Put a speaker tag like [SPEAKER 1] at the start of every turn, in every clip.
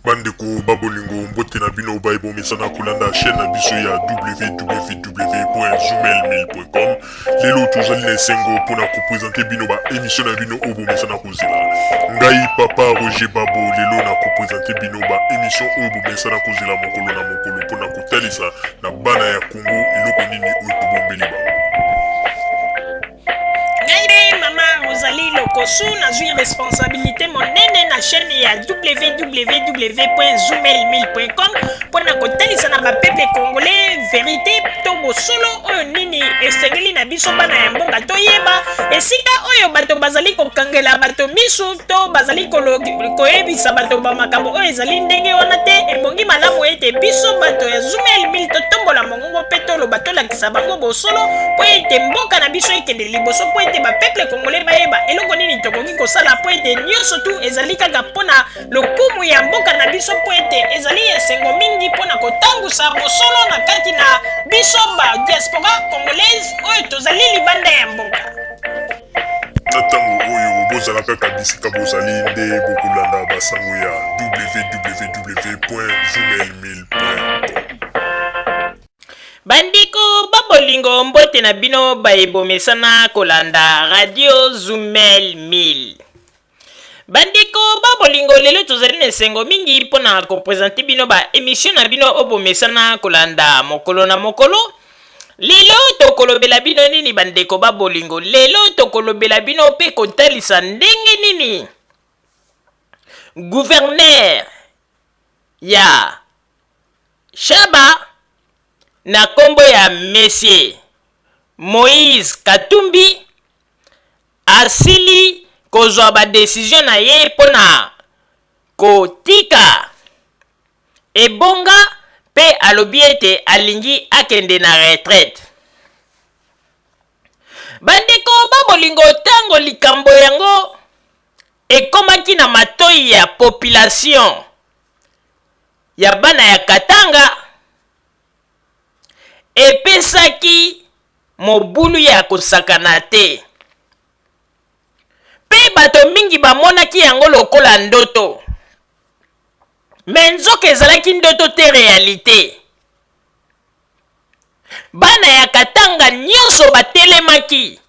[SPEAKER 1] Bandeko ba bolingo, mbote na bino baye bomesana kolanda chaîne na biso ya www.zoomail1000.com. Lelo tozali na esengo mpona kopresente bino ba émission na bino oyo bomesana kozela. Ngai papa Roger Babo lelo na kopresente bino ba émission oyo bomesana kozela mokolo na mokolo mpona kotalisa na bana ya Congo eloko nini oyo tobombeli bango.
[SPEAKER 2] Ngai nde mama Rosalie Lokosu, nazwi responsabilité monene na chaîne ya www.zoomail1000.com mpo na kotalisa na bapeuple congolais verité to bosolo oyo nini esengeli na biso bana ya mboka toyeba esika oyo bato bazali kokangela bato misu to bazali koyebisa bato ba makambo oyo ezali ndenge wana te. Ebongi malamu ete biso bato ya Zoomail 1000 totombola mongongo mpe toloba, tolakisa bango bosolo mpo ete mboka na biso ekende liboso, mpo ete bapeuple congolais bayeba eloko nini tokoki kosala, mpo ete nyonso tu ezali kaka mpo na lokumu ya mboka na biso, mpo ete ezali esengo mingi mpo na kotangusa bosolo na kati na biso ba diaspora congolaise oyo tozali libanda ya mboka.
[SPEAKER 1] Na ntango oyo bozala kaka bisika bozali nde bokolanda basango ya www.zoomail1000.com.
[SPEAKER 2] Bandeko ba bolingo, mbote na bino baye bomesana kolanda radio Zumel 1000. Bandeko ba bolingo, lelo tozali na esengo mingi mpo na kopresente bino ba emission na bino oyo bomesana kolanda mokolo na mokolo. Lelo tokolobela bino nini bandeko ba bolingo? Lelo tokolobela bino mpe kotalisa ndenge nini gouverneur ya Shaba na kombo ya Monsieur Moïse Katumbi asili kozwa ba decision na ye mpo na kotika ebonga mpe alobi ete alingi akende na retraite. Bandeko ba bolingo, ntango likambo yango ekomaki na matoi ya population ya bana ya Katanga, epesaki mobulu ya kosakana te, mpe bato mingi bamonaki yango lokola ndoto. Me nzoka ezalaki ndoto te, realite. Bana ya Katanga nyonso batelemaki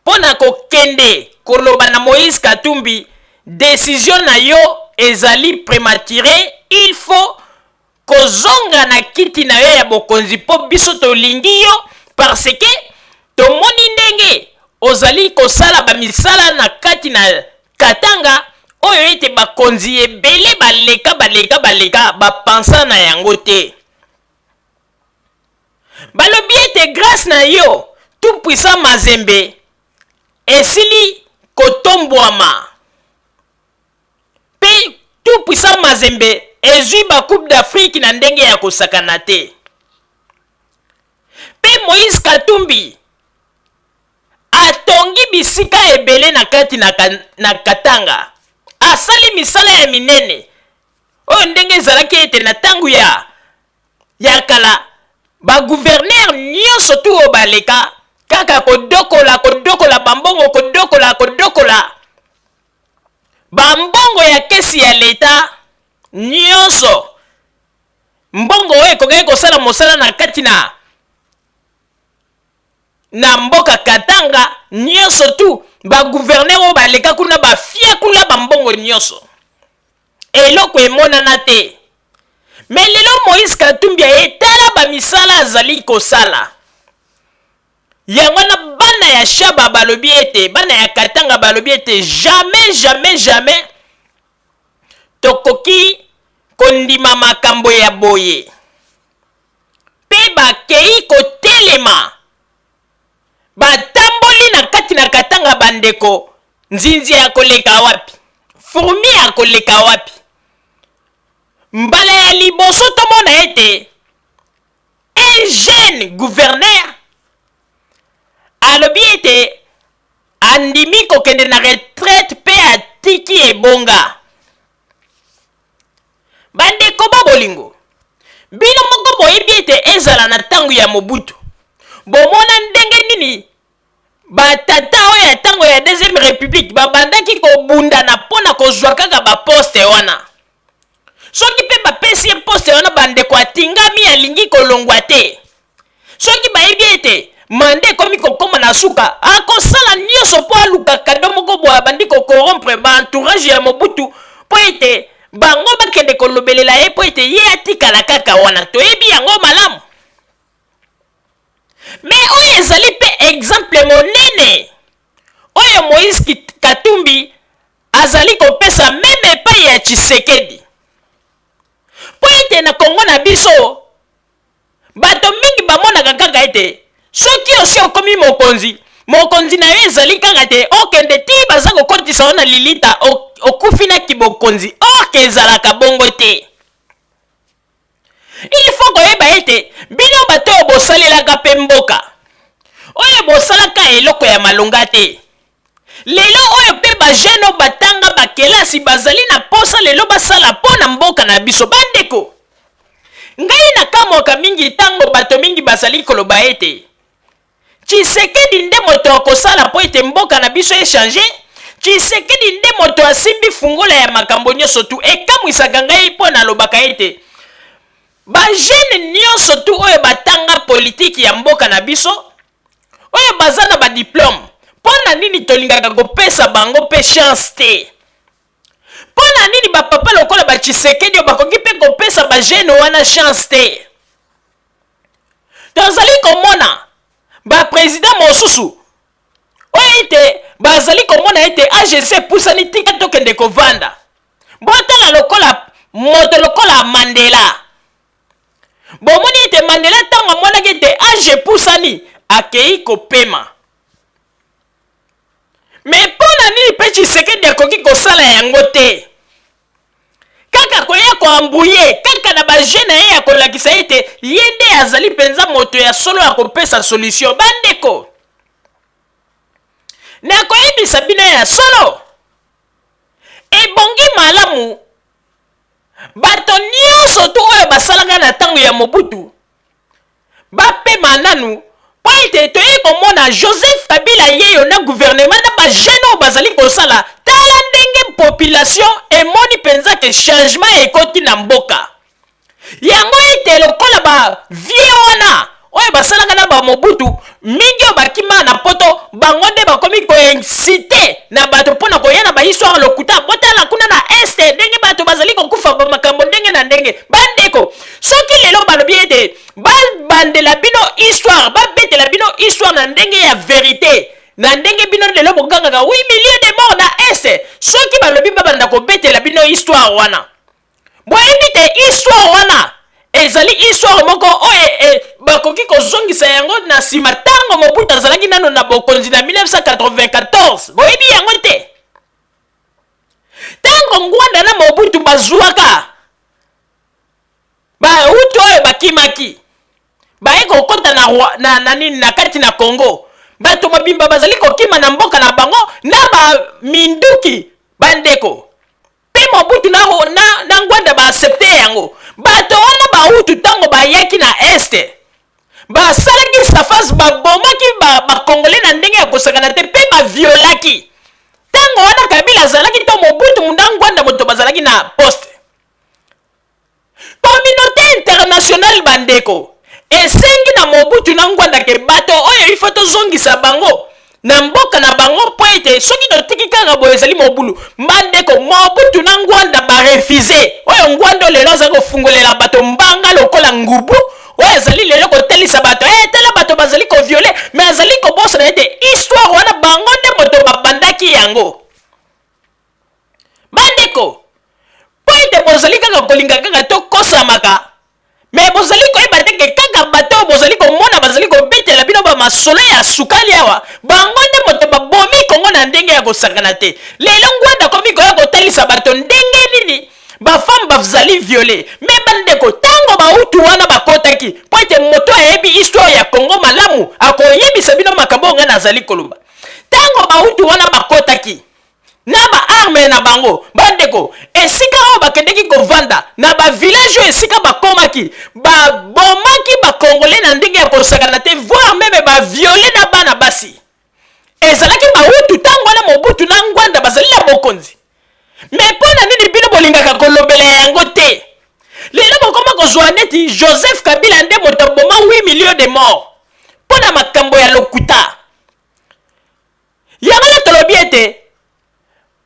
[SPEAKER 2] mpo na kokende koloba na Moïse Katumbi, decision na yo ezali premature, il faut kozonga na kiti na yo ya bokonzi mpo biso tolingi yo, parce que tomoni ndenge ozali kosala bamisala na kati na Katanga oyo ete bakonzi ebele baleka baleka baleka bapansa na yango te. Balobi ete grâce na yo tout puissant Mazembe esili kotombwama mpe tout puissant Mazembe ezwi ba coupe d'Afrique na ndenge ya kosakana te. Mpe Moïse Katumbi atongi bisika ebele na kati na, na Katanga, asali misala ya minene oyo ndenge ezalaki ete na ntango ya ya kala ba gouverneur nyonso tu oyo baleka kaka kodokola kodokola bambongo, kodokola kodokola bambongo ya kesi ya leta nyonso, mbongo oyo ekokaki kosala mosala na kati na na mboka Katanga nyonso tu, ba gouverneur oyo baleka kuna bafiakula bambongo nyonso, eloko emonana te. Me lelo Moïse Katumbi aye, tala bamisala azali kosala. Yango wana bana ya Shaba balobi ete, bana ya Katanga balobi ete jamais jamais jamais tokoki kondima makambo ya boye. Mpe bakei kotelema, batamboli na kati na Katanga. Bandeko, nzinzi akoleka wapi? Fourmi akoleka wapi? Mbala ya liboso tomona ete un jeune gouverneur alobi ete andimi kokende na retraite mpe atiki ebonga. Bandeko ba bolingo, bino moko boyebi ete ezala na ntango ya Mobutu, bomona ndenge nini. Batata oyo ya ntango ya deuxième république babandaki kobundana mpo na kozwa kaka baposte wana. Soki mpe bapesi ye poste wana, bandeko, atingami, alingi kolongwa te. Soki bayebi ete mandat ekomi kokóma na suka, akosala nyonso mpo aluka cadeau moko boye, abandi kocorrompre baentourage ya Mobutu mpo ete bango bakende kolobelela ye, mpo ete ye atikala kaka wana. Toyebi yango malamu. Mais oyo ezali mpe exemple monene oyo Moïse Katumbi azali kopesa même epai ya Tshisekedi, mpo ete na Kongo na biso, bato mingi bamonaka kaka ete soki osi okomi mokonzi, mokonzi na yo ezali kaka te okende ti baza kokotisa yo na lilita, okufi na kibokonzi. Or que ezalaka bongo te. Il faut koyeba ete bino bato oyo bosalelaka mpe mboka oyo, bosalaka eloko ya malonga te. Lelo oyo mpe bajeunes oyo batanga bakelasi bazali na posa lelo basala mpo na mboka na biso. Bandeko, ngai nakamwaka mingi ntango bato mingi bazali koloba ete Tshisekedi nde moto akosala mpo ete mboka na biso echanger, Tshisekedi nde moto asimbi fungola ya makambo nyonso tu. Ekamwisaka ngai mpo nalobaka ete bajeunes nyonso tu oyo batanga politike ya mboka na biso, oyo baza na badiplôme, mpo na nini tolingaka kopesa bango mpe chance te? Mpo na nini bapapa lokola baTshisekedi oyo bakoki mpe kopesa bajeunes wana chance te? Tozali komona baprésident mosusu oyo ete bazali komona ete agc epusani, tika tokende kovanda. Botala lokola moto lokola Mandela. Bomoni ete Mandela, ntango amonaki ete age epusani, akei kopema. Mais mpo na nini mpe Tshisekedi akoki kosala yango te, kaka koya koembrouiller kaka na bajeu na ye ya kolakisa ete ye nde azali mpenza moto ya solo ya kopesa solution? Bandeko, nakoyebisa bino ya solo, ebongi malamu bato nyonso tu oyo basalaka na ntango ya Mobutu bapema nanu, mpo ete toyei komona Joseph Kabila yeyo na gouvernement na bajeunes oyo bazali kosala. Tala ndenge population emoni mpenza que changement ekoti na mboka yango, ete lokola bavieux wana oyo basalaka na bamobutu mingi oyo bakima na Poto, bango nde bakomi koinciter na bato mpona koya na bahistoire lokuta. Botala kuna na Est ndenge bato bazali kokufa, bamakambo ndenge na ndenge. Bandeko, soki lelo balobi ete babandela bino histoire, babetela bino histoire na ndenge ya vérité, na ndenge bino lelo bogangaka 8 millions de morts na Est, soki balobi babanda kobetela bino histoire wana, boyebi te histoire wana ezali histoire moko oyo bakoki kozongisa yango na nsima, ntango Mobutu azalaki nano na bokonzi na 1994. Boyebi yango te, ntango Ngbanda na Mobutu bazwaka Bahutu oyo bakimaki, baye kokɔta na nini, na kati na Congo, bato mobimba bazali kokima na mboka na bango na baminduki. Bandeko, mpe Mobutu na Ngbanda baaccepter yango. Bato wana Bahutu, ntango bayaki na Est, basalaki safase, babomaki bacongolais na ndenge ya kosakana te, mpe baviolaki. Ntango wana Kabila azalaki to Mobutu na Ngbanda moto bazalaki na poste. Communauté internationale, bandeko, esengi na Mobutu na Ngbanda que bato oyo ifo tozongisa bango na mboka na bango, mpo ete soki totiki kaka boye, ezali mobulu. Bandeko, Mobutu na Ngbanda barefuser. Oyo Ngbanda lelo aza kofungolela bato mbanga lokola ngubu, oyo azali lelo kotalisa bato tala bato bazali kovioler, mais azali kobosana ete histoire wana bango nde moto babandaki yango. Bandeko, mpo ete bozali kaka kolinga kaka tokosamaka, mais bozali koyeba te que kaka bato oyo bozali komona bazali kobetela bino bamasolo ya sukali awa, bango nde moto babomi Kongo na ndenge ya kosakana te. Lelo Ngbanda akomi koya kotalisa bato ndenge nini bafemmes bazali violées. Mais bandeko, ntango Bahutu wana bakotaki, mpo ete moto ayebi histoire ya Kongo malamu akoyebisa bino makambo oyo ngai nazali koloba, ntango Bahutu wana bakotaki na baarmes na bango, bandeko, esika oyo bakendeki kovanda na bavillage oyo esika bakomaki, babomaki bacongolais na ndenge ya kosakana te, voire même bavioler na bana basi. Ezalaki bahutu ntango wana Mobutu na Ngwanda bazali na bokonzi. Me mpo na nini bino bolingaka kolobela yango te? Lelo bokoma kozwa neti Joseph Kabila nde moto aboma 8 millions de morts mpo na makambo ya lokuta. Yango nde tolobi ete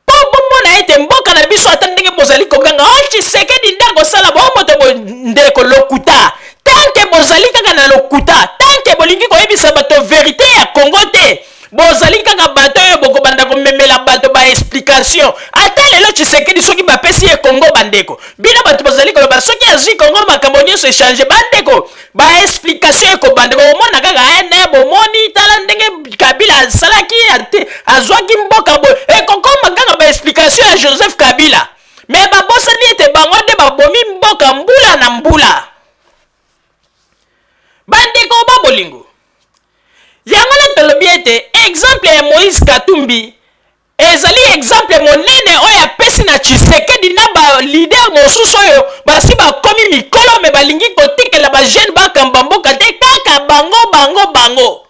[SPEAKER 2] mpo bomona ete mboka na biso, ata ndenge bozali koganga o oh, Tshisekedi nde akosala bo moto ndeko, lokuta. Tanke bozali kaka na lokuta, tanke bolingi koyebisa bato verite ya Congo te, bozali kaka bato oyo bokobanda komemela bato ba explication. Ata lelo Tshisekedi soki bapesi ye Congo, bandeko, bino bato bozali koloba soki azwi Congo makambo nyonso echange, bandeko, ba explication ekobanda bokomona kaka ene eh, bomoni tala ndenge Kabila asalaki ate azwaki mboka boye, ekokoma kaka ba explication ya Joseph Kabila. Me babosani ete bango nde babomi mboka mbula na mbula. Bandeko ba bolingo, yango na tolobi ete exemple ya Moïse Katumbi ezali exemple monene oyo apesi na Tshisekedi na ba leader mosusu oyo basi bakomi mikolo me balingi kotikela ba jeune bakamba mboka te, kaka bango bango bango.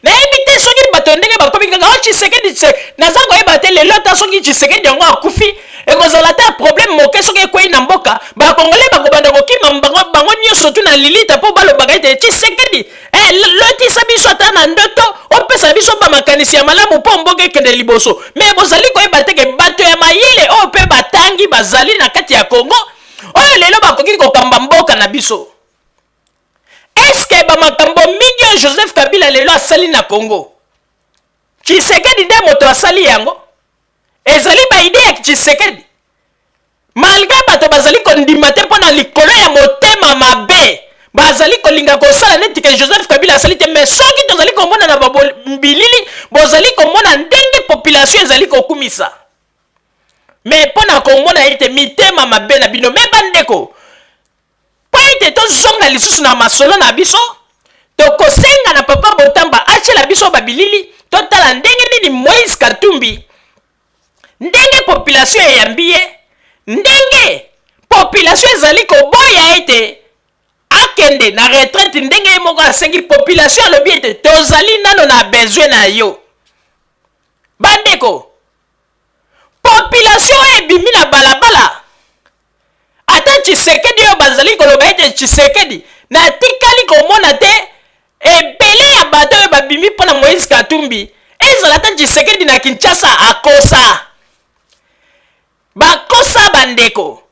[SPEAKER 2] Nayebi te soki bato ndenge bakomi kaka o oh, Tshisekedi, naza koyeba te lelo ata soki Tshisekedi yango akufi ekozala ata problème moke soki ekwei na mboka, bakongole bakobanda kokima bango, bango nyonso tu na lilita mpo balobaka ete Tshisekedi Eh, lotisa biso ata na ndoto, opesa biso ba makanisi ya malamu mpo mboka ekende liboso. Me bozali koyeba te ke bato ya mayele oyo mpe batangi bazali na kati ya Congo oyo lelo bakoki kokamba mboka na biso. Eske ba makambo mingi oyo Joseph Kabila lelo asali na Congo, Tshisekedi nde moto asali yango? Ezali ba idee ya Tshisekedi? Malgre bato bazali kondima te mpo na likolo ya motema mabe, bazali kolinga kosala neti ke Joseph Kabila asali te. Mais soki tozali komona na bilili, bozali komona ndenge population ezali kokumisa. Me mpo na komona ete mitema mabe na bino, me bandeko, mpo ete tozonga lisusu na masolo na biso, tokosenga na Papa Botamba atyela biso babilili, totala ndenge nini Moïse Katumbi, ndenge population eyambi ye, ndenge population ezali koboya ete akende na retraite, ndenge ye moko asengi. Population alobi ete tozali nano na besoin na yo. Bandeko, population oyo ebimi na balabala, ata Tshisekedi oyo bazali koloba ete Tshisekedi, natikali komona te ebele ya bato oyo babimi mpo na Moïse Katumbi. Ezala ata Tshisekedi na Kinshasa akosa, bakosa bandeko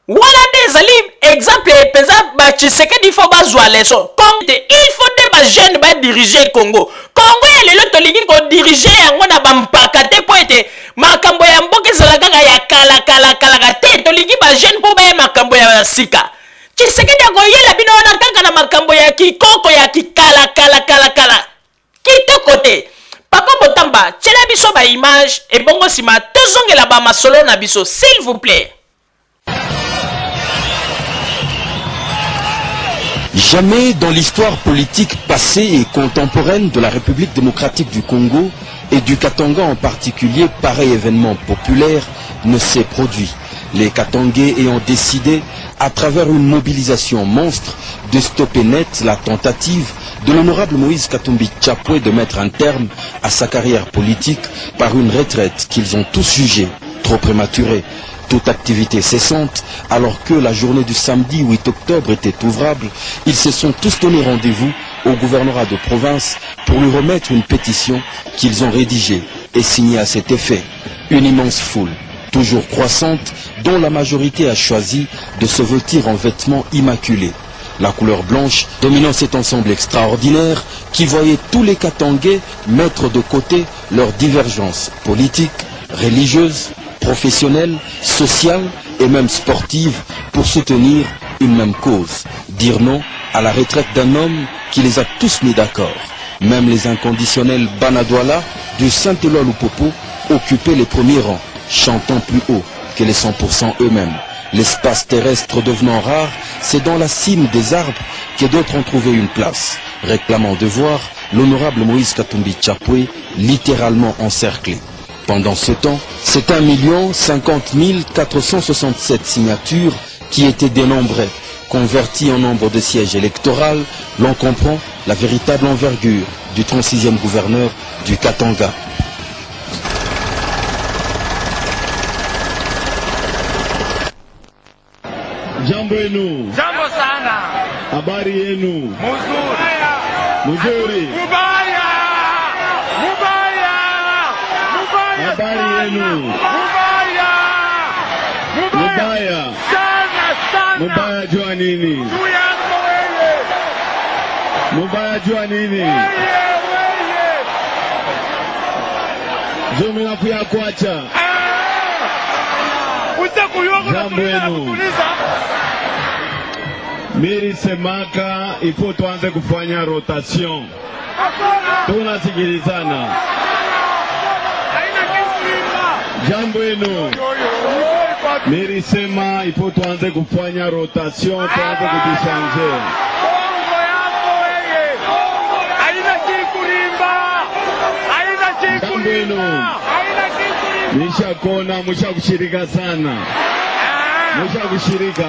[SPEAKER 2] wana nde ezali exemple mpenza. Ba Tshisekedi fo bazwa leçon. Congo te, il faut nde bajeune badirige Congo. Congo ya lelo tolingi kodirige yango na bampaka te, mpo ete makambo ya mboka ezala kaka ya kala kala kalaka te. Tolingi bajeune mpo baya makambo ya sika. Tshisekedi akoyela bino wana kaka na makambo ya kikoko ya kikala kala kala kala, kitoko te. Papa Botamba, tiela biso ba image, ebongo nsima tozongela ba masolo na biso, s'il vous plaît.
[SPEAKER 3] Jamais dans l'histoire politique passée et contemporaine de la République démocratique du Congo et du Katanga en particulier, pareil événement populaire ne s'est produit. Les Katangais ayant décidé, à travers une mobilisation monstre, de stopper net la tentative de l'honorable Moïse Katumbi Chapwe de mettre un terme à sa carrière politique par une retraite qu'ils ont tous jugée trop prématurée. Toute activité cessante, alors que la journée du samedi 8 octobre était ouvrable, ils se sont tous donné rendez-vous au gouvernorat de province pour lui remettre une pétition qu'ils ont rédigée et signée à cet effet. Une immense foule, toujours croissante, dont la majorité a choisi de se vêtir en vêtements immaculés. La couleur blanche dominant cet ensemble extraordinaire qui voyait tous les Katangais mettre de côté leurs divergences politiques, religieuses, professionnelles, sociales et même sportives pour soutenir une même cause. Dire non à la retraite d'un homme qui les a tous mis d'accord. Même les inconditionnels Banadouala du Saint-Éloi Lupopo occupaient les premiers rangs, chantant plus haut que les 100% eux-mêmes. L'espace terrestre devenant rare, c'est dans la cime des arbres que d'autres ont trouvé une place, réclamant de voir l'honorable Moïse Katumbi Chapwe littéralement encerclé. Pendant ce temps, c'est 1 050 467 signatures qui étaient dénombrées. Converties en nombre de sièges électoraux, l'on comprend la véritable envergure de du 36e gouverneur du Katanga.
[SPEAKER 4] Jambo yenu.
[SPEAKER 5] Jambo sana.
[SPEAKER 4] Habari yenu?
[SPEAKER 5] Mzuri.
[SPEAKER 4] Mzuri.
[SPEAKER 5] Mubaya. Mubaya. Mubaya.
[SPEAKER 4] Habari yenu?
[SPEAKER 5] Mubaya.
[SPEAKER 4] Mubaya.
[SPEAKER 5] Sana sana.
[SPEAKER 4] Mubaya jua nini?
[SPEAKER 5] Juu yako wewe.
[SPEAKER 4] Mubaya jua nini?
[SPEAKER 5] Wewe wewe.
[SPEAKER 4] Juu minakuya kuacha.
[SPEAKER 5] Ah. Utakuyua
[SPEAKER 4] Jambo
[SPEAKER 5] kunatuliza na
[SPEAKER 4] yenu.
[SPEAKER 5] kutuliza.
[SPEAKER 4] Miri semaka ifo tuanze kufanya rotation.
[SPEAKER 5] Hakuna.
[SPEAKER 4] Tunasikilizana.
[SPEAKER 5] Haina kisima.
[SPEAKER 4] Jambo yenu.
[SPEAKER 5] Yoyo.
[SPEAKER 4] Miri sema ifo tuanze kufanya rotation, tuanze kujishange.
[SPEAKER 5] Kongo yako wewe. Haina kikurimba. Haina
[SPEAKER 4] Jambo yenu.
[SPEAKER 5] kikurimba. Haina kikurimba.
[SPEAKER 4] Nisha kona musha kushirika sana. Musha kushirika.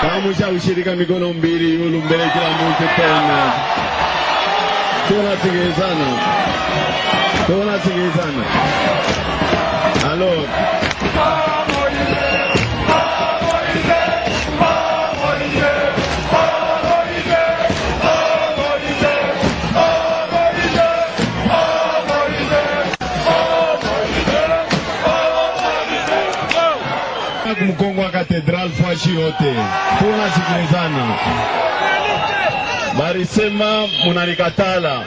[SPEAKER 4] Kama musha kushirika mikono mbili yulu mbele kila mtu tena. Tunasikilizana. Tunasikilizana. Alors, Mkongo wa Cathedral fashi yote tunasikilizana. Barisema munanikatala,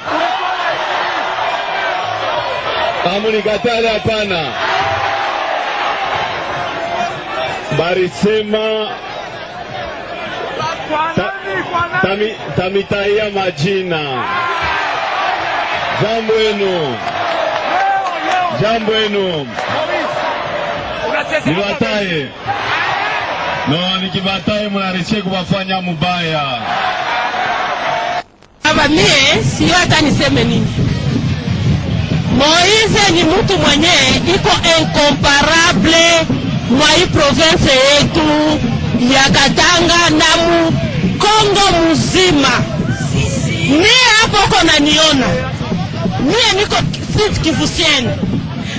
[SPEAKER 4] amunikatala hapana. Barisema tami, tamitaia majina. Jambo yenu, jambo yenu, nibataye no, nikibataye munarisie kubafanya mubaya.
[SPEAKER 6] Baba, mie siyo hata niseme nini. Moise ni mtu mwenye iko incomparable mwa hii province yetu ya Katanga na mu Kongo mzima. Mie hapo uko naniona, mie niko Sud Kivusienne,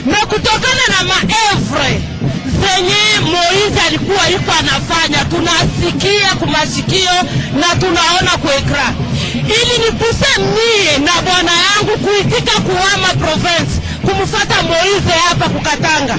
[SPEAKER 6] na kutokana na maœuvres zenye Moise alikuwa iko anafanya, tunasikia kumashikio na tunaona ku écran, ili nipuse mie na bwana yangu kuitika kuhama province kumfata Moise hapa kukatanga.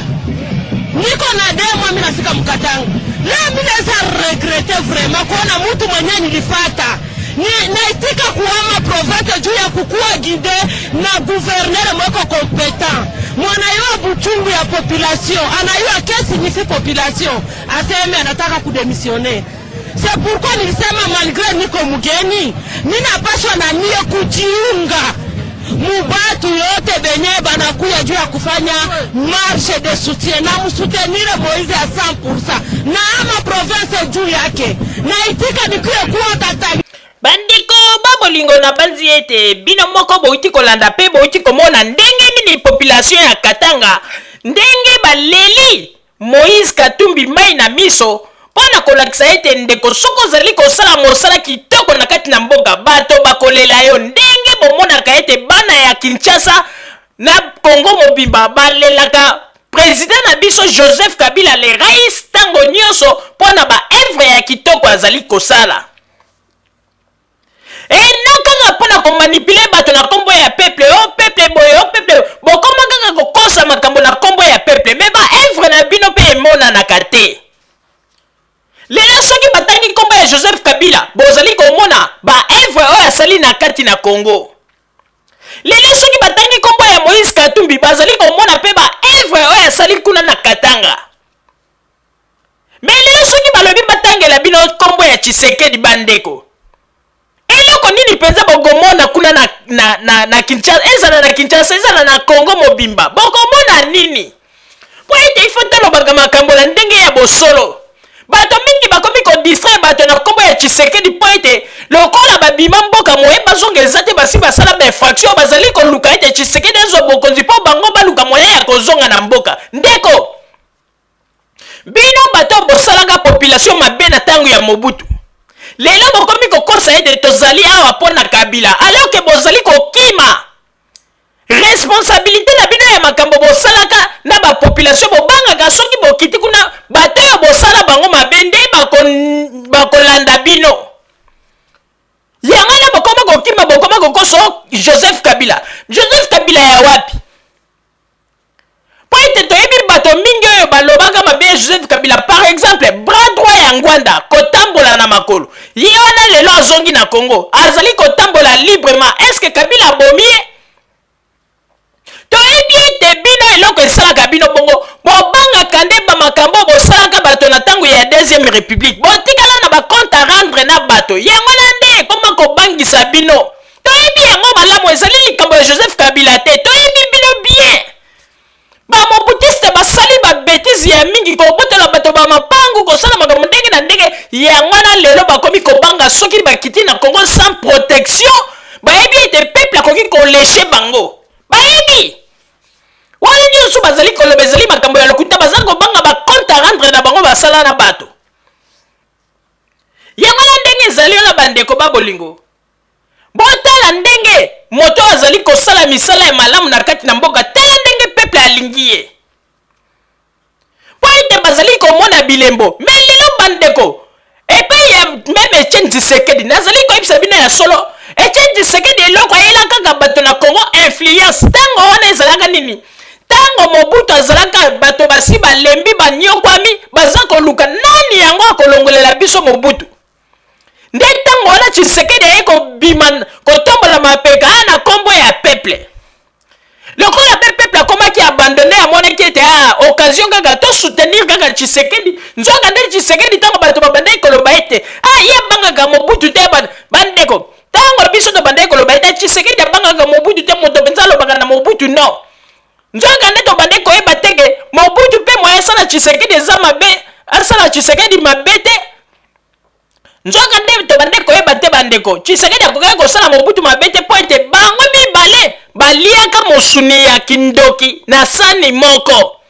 [SPEAKER 6] Niko na demo, mimi nafika Mkatanga leo, mimi naweza regretter vraiment kuona mtu mwenye nilifata ni naitika kuhama province juu ya kukuwa guidé na gouverneur mweko compétent, mwanayua buchungu ya population, anayua que signifie population, aseme anataka kudémissionner. C'est pourquoi nilisema malgré niko mgeni, ninapashwa na mie kujiunga mubatu yote benye banakuya juu ya kufanya marche de soutien na musoutenir Moise à 100% na ama province juu yake, naitika nikuye kuwa Katanga.
[SPEAKER 2] Bandeko babolingo, na banzi ete bino moko bouti kolanda mpe bouti komona ndenge nini population ya Katanga ndenge baleli Moïse Katumbi mai na miso, mpo na kolakisa ete ndeko, soki ozali kosala mosala kitoko na kati na mboka, bato bakolela yo, ndenge bomonaka ete bana ya Kinshasa na Kongo mobimba balelaka président na biso Joseph Kabila le rais ntango nyonso mpo na baœuvres ya kitoko azali kosala. Eno kaka mpo na komanipuler bato na nkombo ya peuple. O peuple boye, o peuple, bokoma kaka kokosa makambo na nkombo ya peuple, mais baœuvres na bino mpe emonanaka te. Lelo soki batangi nkombo ya Joseph Kabila, bozali komona baœuvres oyo asali na kati na Congo. Lelo soki batangi nkombo ya Moïse Katumbi, bazali komona mpe baœuvres oyo asali kuna na Katanga. Mais lelo soki balobi batangela bino nkombo ya Tshisekedi, bandeko, eloko nini mpenza bokomona kuna na Kinshasa? Ezala na Kinshasa, ezala na Congo mobimba, bokomona nini? Po ete ifo tolobaka makambo na ndenge ya bosolo. Bato mingi bakomi kodistraire bato na nkombo ya Tshisekedi, mpo ete lokola babima mboka, moye bazonga eza te. Basi basala bainfraction, bazali koluka ete Tshisekedi azwa bokonzi mpo bango baluka moye ya kozonga na mboka. Ndeko, bino bato bosalaka population mabe na ntango ya Mobutu. Lelo bokomi kokosa ete tozali awa mpo na Kabila alors que bozali kokima responsabilité na bino ya makambo bosalaka na ba population. Bobangaka soki bokiti kuna, bato oyo bosala bango mabe nde bakolanda bako bino. Yango wana bokoma kokima, bokoma kokosa Joseph Kabila. Joseph Kabila ya wapi? Mpo ete toyebi bato mingi oyo balobaka mabe ya Joseph Kabila, par exemple bras droit ya Ngwanda kotambola na makolo, ye wana lelo azongi na Congo, azali kotambola librement. Est-ce que Kabila abomi ye? Toyebi ete bino eloko esalaka bino bongo, bobangaka nde bamakambo bosalaka bato na ntango ya deuxième république, botikala na bacompte à rendre na bato, yango wana nde ekoma kobangisa bino. Toyebi yango malamu, ezali likambo ya Joseph Kabila te, toyebi bino bien. Bamobutiste basali babetize ya mingi, kobotola bato ba mapangu, kosala makambo ndenge na ndenge. Yango wana lelo bakomi kobanga soki bakiti na Congo sans protection, bayebi ete peuple akoki koleshe bango. Bayebi wana nyonso bazali koloba ezali makambo ya lokuta, baza kobanga ba compte à rendre na bango basala na bato. Yango wana ndenge ezali wana, bandeko ba bolingo, botala ndenge moto azali kosala misala ya malamu na kati na mboka, tala ndenge peuple alingi ye, mpo ete bazali komona bilembo. Me lelo bandeko, epai ya meme Etienne Tshisekedi, nazali koyebisa bino ya solo, Etienne Tshisekedi eloko ayela kaka bato na Congo influence. Ntango wana ezalaka nini? Ntango Mobutu azalaka, bato basi balembi, banyokwami, baza koluka nani yango akolongolela biso Mobutu. Nde ntango wana Tshisekedi aye kobima kotombola mapeka a na nkombo ya peuple. Lokola mpe peuple akomaki abandonne, amonaki ete a occasion kaka to soutenir kaka Tshisekedi. Nzoka nde Tshisekedi, ntango bato babandaki koloba ete a ye abangaka Mobutu te, bandeko, ntango biso tobandaki koloba ete Tshisekedi abangaka Mobutu te, moto mpenza alobaka na Mobutu non. Nzoka nde tobandaki koyeba te ke Mobutu mpe moye asala Tshisekedi eza mabe, asala Tshisekedi mabe te. Nzoka nde tobandaki koyeba te bandeko, Tshisekedi akokaki kosala Mobutu mabe te mpo ete bango mibale baliaka mosuni ya kindoki na sani moko.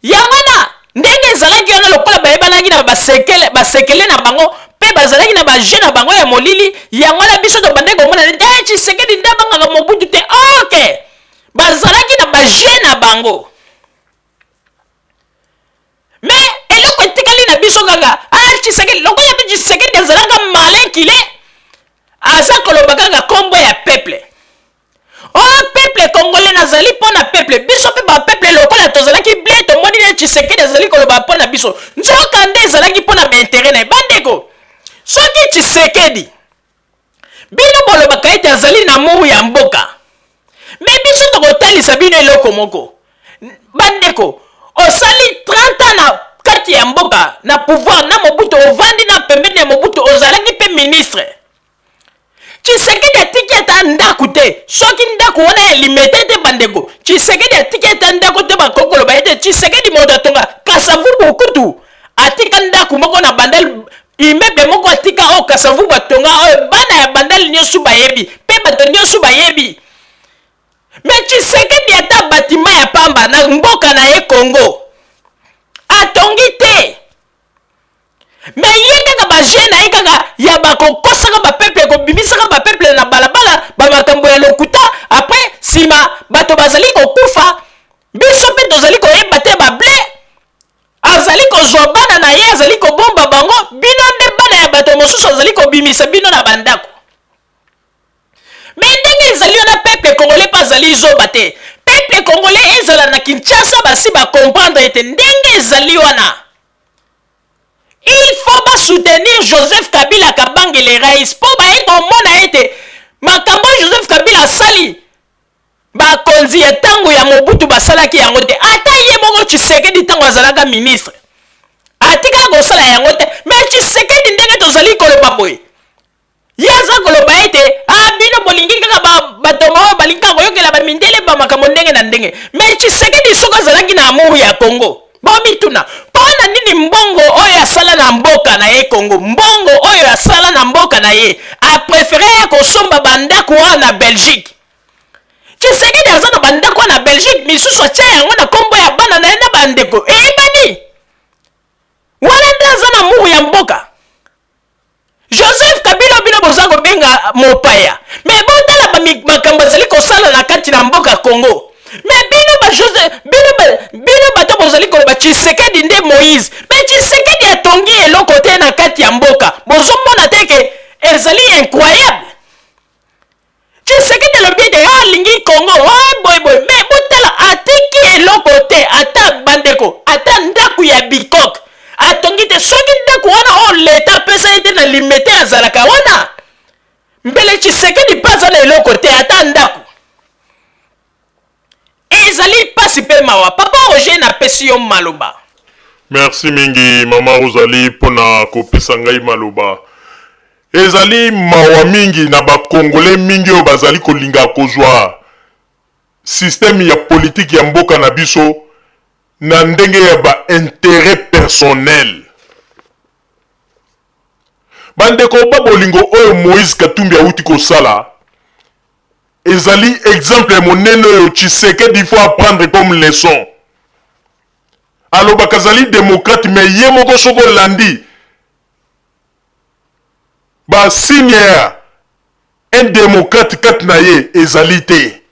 [SPEAKER 2] Yango wana ndenge ezalaki wana, lokola bayebanaki na basekele, basekele na bango mpe bazalaki na baje na bango ya molili, yango wana biso tobandaki komona nde eh, Tshisekedi nde abangaka Mobutu te. Ok, bazalaki na baje na bango. Me eloko etikali na biso kaka ah, Tshisekedi, lokola mpe Tshisekedi azalaka malin kile, aza koloba kaka kombo ya peuple. Oh peuple congolais, nazali mpo na peuple. Biso mpe ba peuple lokola tozalaki ble, tomoni nde Tshisekedi azali koloba mpo na biso, nzoka nde ezalaki mpo na baintere na ye. Bandeko, soki Tshisekedi bino bolobaka ete azali na amour ya mboka, me biso tokotalisa bino eloko moko. Bandeko, osali 30 ans na kati ya mboka na pouvoir na Mobutu, ovandi na pembeni ya Mobutu, ozalaki mpe ministre. Tshisekedi atiki ata ndako te. Soki ndako wana ya limete te, bandeko, Tshisekedi atiki ata ndako te. Bakoki koloba ete Tshisekedi moto atonga Kasavubu, kutu atika ndako moko na Bandal, immeuble moko atika oyo Kasavubu atonga, oyo bana ya Bandal nyonso bayebi mpe bato nyonso bayebi. Me Tshisekedi ata batima ya pamba na mboka na ye Congo atongi te. Me ye kaka baje na ye kaka ya bakokosaka bapeuple, kobimisaka bapeuple na balabala, bamakambo ya lokuta. Apres nsima bato bazali kokufa, biso mpe tozali koyeba te. Bable azali kozwa bana na ye, azali kobomba bango, bino nde bana ya bato mosusu azali kobimisa bino na bandako. Me ndenge ezali wana, peuple congolais mpe azali zoba te. Peuple congolais ezala na Kinshasa basi bacomprendre ete ndenge ezali wana, il faut basoutenir Joseph Kabila Kabange le rais, mpo baye komona ete makambo Joseph Kabila asali, bakonzi ya ntango ya Mobutu basalaki yango te. Ata ye moko Tshisekedi ntango azalaka ministre atikala kosala yango te. Me Tshisekedi, ndenge tozali koloba boye, ye aza koloba ete ah, bino bolingi kaka bato oyo balingi kaka koyokela bamindele bamakambo ndenge na ndenge. Me Tshisekedi soki azalaki na amour ya Congo, bomituna mpo na nini mbongo oyo asala na mboka na ye Congo, mbongo oyo asala na mboka na ye, aprefere ya kosomba bandako wana na Belgique. Tshisekedi aza na bandako wana na Belgique, misusu atia yango na nkombo ya bana na ye na bandeko eyebani wana, nde aza na amour ya mboka. boza kobenga mopaya, mais botala makambo azali kosala na kati na mboka Congo. Mais bino ba Jose, bino ba, bino bato bozali koloba Tshisekedi nde Moïse, mais Tshisekedi atongi eloko te na kati ya mboka. Bozomona te ke ezali incroyable. Tshisekedi alobi ete ah, alingi Congo ah, boye boye, mais botala atiki eloko te, ata bandeko, ata ndako ya bikok atongi te. Soki ndako wana oyo leta apesa ye te na limete azalaka wana, mbele Tshisekedi mpe aza na eloko te, ata ndako. Ezali pasi pe mawa. Papa Roger napesi yo maloba.
[SPEAKER 1] Merci mingi mama Rosalie pona kopesa ngai maloba. Ezali mawa mingi na ba congolais mingi oyo bazali kolinga kozwa système ya politique ya mboka na biso na ndenge ya ba interet personnel. Bandeko ba bolingo oyo Moïse Katumbi awuti kosala ezali exemple ya monene oyo Tshisekedi faut apprendre comme leçon. Alobaka azali democrate mais ye moko soki olandi ba signe ya un democrate kati na ye ezali te.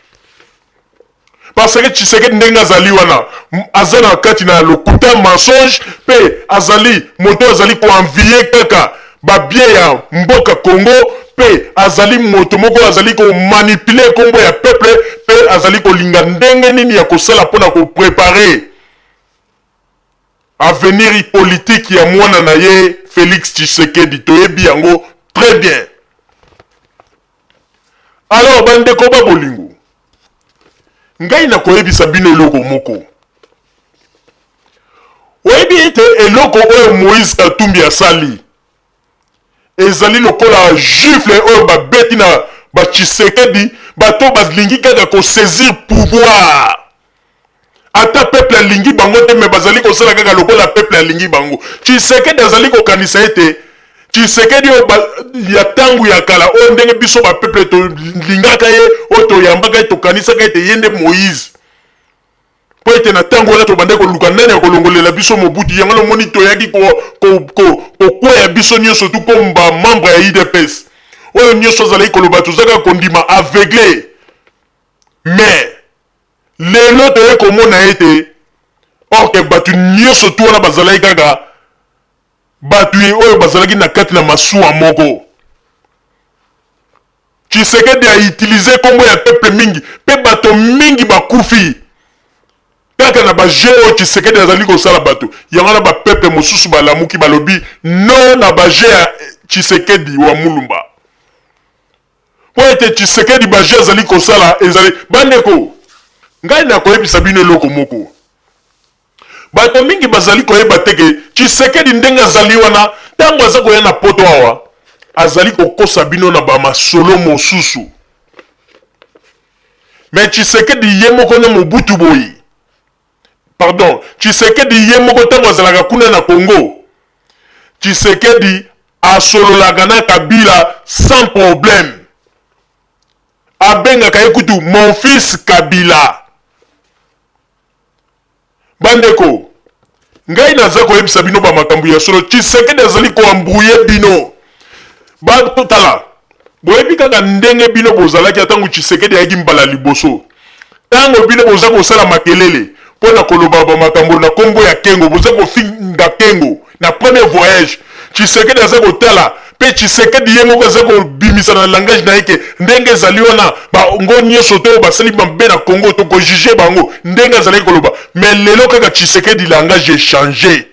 [SPEAKER 1] Parce que Tshisekedi ndenge azali wana aza na kati na lokuta mensonge pe azali moto azali ko envier kaka ba bien ya mboka Congo pe azali moto moko azali ko manipuler kombo ya peuple pe azali kolinga ndenge nini ya kosala pona ko preparer avenir politique ya mwana na ye Felix Tshisekedi toyebi yango très bien. Alors bandeko ba bolingo, ngai nakoyebisa bino eloko moko. Oyebi ete eloko oyo Moïse Katumbi asali ezali lokola gifle oyo babeti na ba Tshisekedi, bato balingi kaka ko saisir pouvoir. Ata peuple alingi bango te mais bazali kosala kaka lokola peuple alingi bango. Tshisekedi azali kokanisa ete Tshisekedi oyo ya tango ya kala oyo ndenge biso ba peuple tolingaka ye oyo toyambaka ye tokanisaka ete ye nde Moïse. Mpo ete na tango wana tobandaki koluka nani akolongolela biso Mobutu yango nomoni toyaki kokweya biso nyonso tu comme ba membre ya UDPS. Oyo nyonso azalaki koloba toza kaka kondima aveugle. Mais Lelo toye komona ete or que batu nioso tout wana bazalaki kaka batu oyo bazalaki na kati na masuwa moko. Tshisekedi a utiliser kombo ya peuple mingi pe bato mingi bakufi kaka na ba jeux oyo Tshisekedi azali kosala bato. Yango wana ba peuple mosusu balamuki balobi non na ba jeux ya Tshisekedi wa Mulumba. Mpo ete Tshisekedi ba jeux azali kosala ezali bandeko ngai nakoyebisa bino eloko moko bato mingi bazali koyeba te ke Tshisekedi ndenge azali wana ntango aza koya na poto awa azali kokosa bino na bamasolo mosusu me Tshisekedi ye moko na Mobutu boye pardon Tshisekedi ye moko ntango azalaka kuna na Congo Tshisekedi asololaka na Kabila sans problème abengaka ye kutu mon fils Kabila bandeko ngai naza koyebisa bino ba makambo ya solo Tshisekedi azali ko embrouiller bino batala boyebi kaka ndenge bino bozalaki ntango Tshisekedi ayaki mbala liboso ntango bino boza kosala makelele mpo na koloba ba makambo na nkombo ya Kengo boza kofinga Kengo na premier voyage Tshisekedi aza kotala mpe Tshisekedi ye moko aza kobimisa na langage na ye ke ndenge ezali wana bango nyonso to basali mabe na Congo tokojuge bango ndenge azalaki koloba mais lelo kaka Tshisekedi langage echange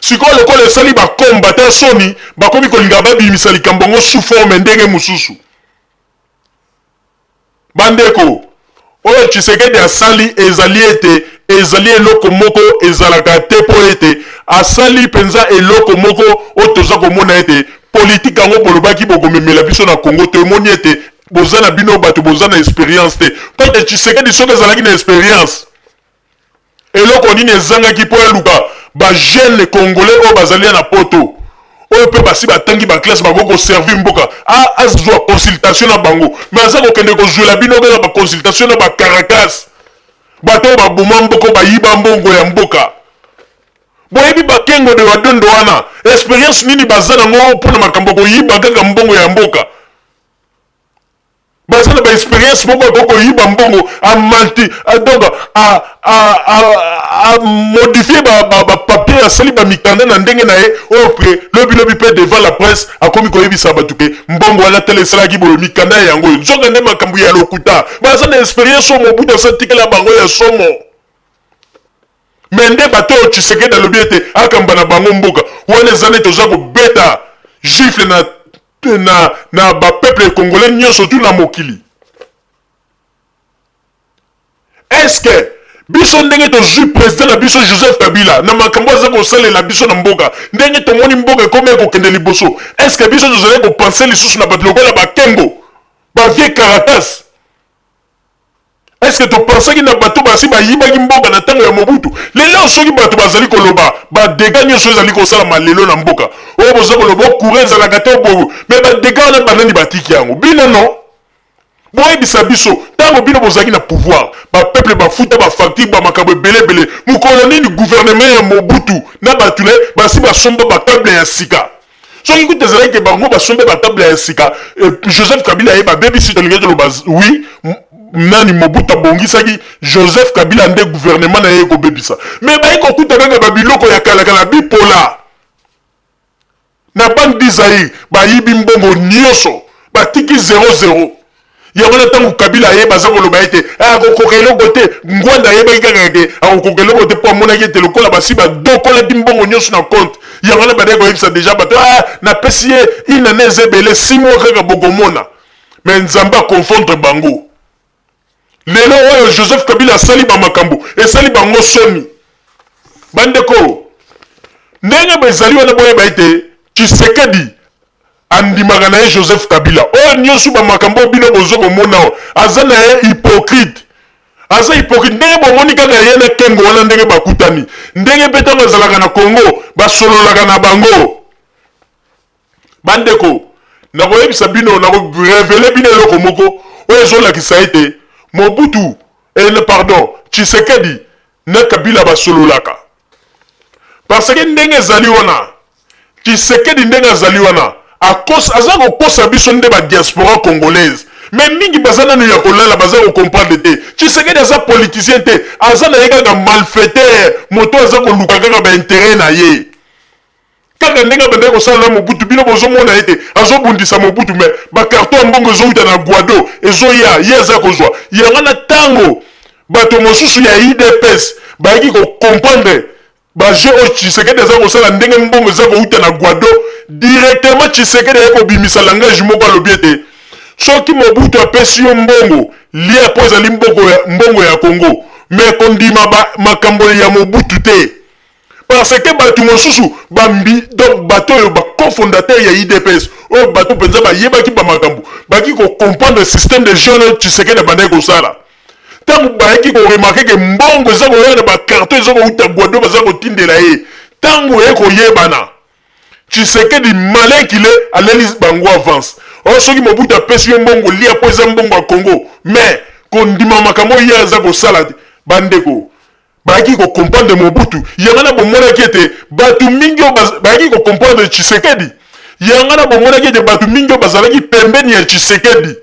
[SPEAKER 1] sikoyo lokola esali bakombata soni bakomi kolinga babimisa likambo yango sous forme ndenge mosusu Bandeko, oyo Tshisekedi asali ezali ete ezali eloko moko ezalaka te mpo ete asali mpenza eloko moko oyo toza komona ete politike yango bolobaki bokomemela biso na Congo tomoni ete boza na bino bato boza na experience te mpo ete Tshisekedi soki ezalaki na experience Eloko nini ezangaki mpo aluka ba jeunes congolais oyo bazali na poto oyo mpe basi batangi ba classe bakoki ko servir mboka azwa consultation na bango mais aza kokende kozwela bino kaka ba consultation na ba caracas bato oyo baboma mboka bayiba mbongo ya mboka boyebi bakengo de wadondo wana Experience nini baza nango mpo na makambo ya koyiba kaka mbongo ya mboka? Baza na ba experience moko akoki koyiba mbongo amalti donc a, a, a, a modifie ba, ba, ba papier asali ba mikanda na ndenge na ye oyo pe lobi lobi pe devant la presse akomi koyebisa bato ke mbongo wana tele esalaki boye mikanda ya yango oyo nzoka nde makambo ya lokuta. Baza na experience oyo Mobutu asatikela bango ya somo. Mais nde bato oyo Tshisekedi alobi ete akamba na bango mboka wana eza neti oza kobeta gifle na na na ba peuple congolais nyonso tu na mokili. Est-ce que biso ndenge tozwi president na biso Joseph Kabila na makambo aza kosalela biso na mboka, ndenge tomoni mboka ekomi ekokende liboso, est-ce que biso tozali kopense lisusu na bato lokola bakengo ba vieux Caracas? Est-ce que topensaki na bato basi bayibaki mboka na ntango ya Mobutu? Lelo soki bato bazali koloba ba dégâts nyonso ezali kosalama lelo na mboka oyo, boza koloba o courant ezalaka te oboyo, mais ba dégâts wana banani batiki yango? Bino non? Boyebisa biso, ntango bino bozalaki na pouvoir, ba peuple bafuta ba facture ba makambo ebele ebele, mokolo nini gouvernement ya Mobutu na bato na ye basi basomba ba cable ya sika? Soki kutu ezalaki ke bango basombe ba table ya sika, Joseph Kabila ye babebisi, tolingi toloba oui, nani Mobutu abongisaki, Joseph Kabila nde gouvernement na ye ekobebisa. Mais baye kokuta kaka ba biloko ya kala kala bipola na Banque du Zaïre, bayibi mbongo nyonso, batiki 0-0. Yango wana ntango Kabila aye baza koloba ete akokoka eloko te. Ngwanda ayebaki kaka ete akokoka eloko te mpo amonaki ete lokola basi badokolaki mbongo nyonso na compte. Yango wana bandaki koyebisa deja bato, ah, napesi ye une année eza ebele, 6 mois kaka bokomona. Mais Nzambe aconfondre bango. Lelo oyo Joseph Kabila asali ba makambo esali bango soni. Bandeko, ndenge bezali wana boyeba ete Tshisekedi andimaka na ye Joseph Kabila. Oyo nyoso ba makambo oyo bino bozo komona oyo, aza na ye hypocrite. Aza hypocrite ndenge bomoni kaka ye na Kengo wana ndenge bakutani. Ndenge pe tango azalaka na Congo basololaka na bango. Bandeko, nakoyebisa bino, nako reveler bino eloko moko oyo ezolakisa ete Mobutu, eh, pardon, Tshisekedi na Kabila basololaka. Parce que ndenge ezali wana, Tshisekedi ndenge azali wana, akosa, aza kokosa biso nde ba diaspora congolaise. Mais mingi baza nanu ya kolala, baza ko comprendre te. Tshisekedi aza politicien te, aza na ye kaka malfaiteur, moto aza koluka kaka ba intérêt na ye. Kaka ndenge abandaki kosala na Mobutu, bino bozomona ete azobundisa Mobutu, mais ba carton ya mbongo ezowuta na Guado ezoya, ye aza kozwa yango. Na tango bato mosusu ya UDPS bayaki ko comprendre ba jeux oyo Tshisekedi aza kosala, ndenge mbongo eza kowuta na Guado directement, Tshisekedi aye kobimisa langage moko, alobi ete soki Mobutu apesi yo mbongo, lia mpo ezali mbongo ya Congo, mais kondima ba makambo ya Mobutu te. Parce que batu mosusu ba mbi, donc bato oyo ba cofondateur ya UDPS oyo bato mpenza bayebaki ba makambo, bayaki ko comprendre système de jeu oyo Tshisekedi abandaki kosala. Ntango bayaki ko remarquer que mbongo eza koya na ba carton eza kowuta Guado baza kotindela ye, ntango eye koyebana Tshisekedi malin qu'il est aleli bango avance. Or soki Mobutu apesi yo mbongo lia po eza mbongo ya Congo, mais kondima makambo oyo ye aza kosala te. Bandeko, bayaki ko comprendre Mobutu, yango wana bomonaki ete bato mingi oyo bayaki ko comprendre Tshisekedi, yango wana bomonaki ete bato mingi oyo bazalaki pembeni ya Tshisekedi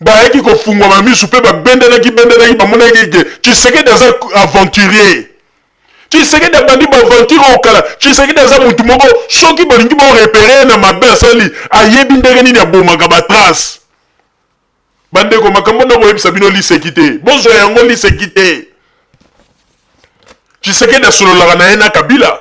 [SPEAKER 1] bayaki kofungwama misu mpe babendanaki bendanaki, bamonaki ete Tshisekedi aza aventurier. Tshisekedi abandi ba aventure oyo kala. Tshisekedi aza mutu moko soki bolingi bo repere na mabe asali, ayebi ndenge nini abomaka ba trace. Bandeko, makambo nakoyebisa bino liseki te, bozwa yango liseki te. Tshisekedi asololaka na ye na Kabila,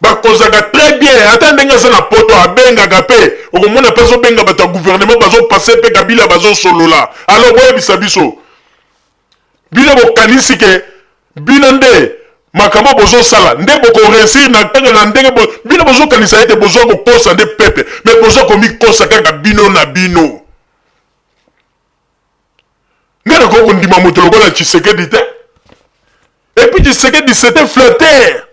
[SPEAKER 1] bakozaka très bien. Ata ndenge aza na poto abengaka pe, okomona pe azobenga bato ya gouvernement, bazopase pe Kabila, bazosolola. Alors boyebisa biso, bino bokanisi ke bino nde makambo bozosala nde bokoresir na kaka na ndenge bino bozokanisa ete bozwa kokosa nde peuple, mais bozwa komikosa kaka bino na bino. Ngai nakoki kondima moto lokola Tshisekedi te. Et puis Tshisekedi c'est un flatteur.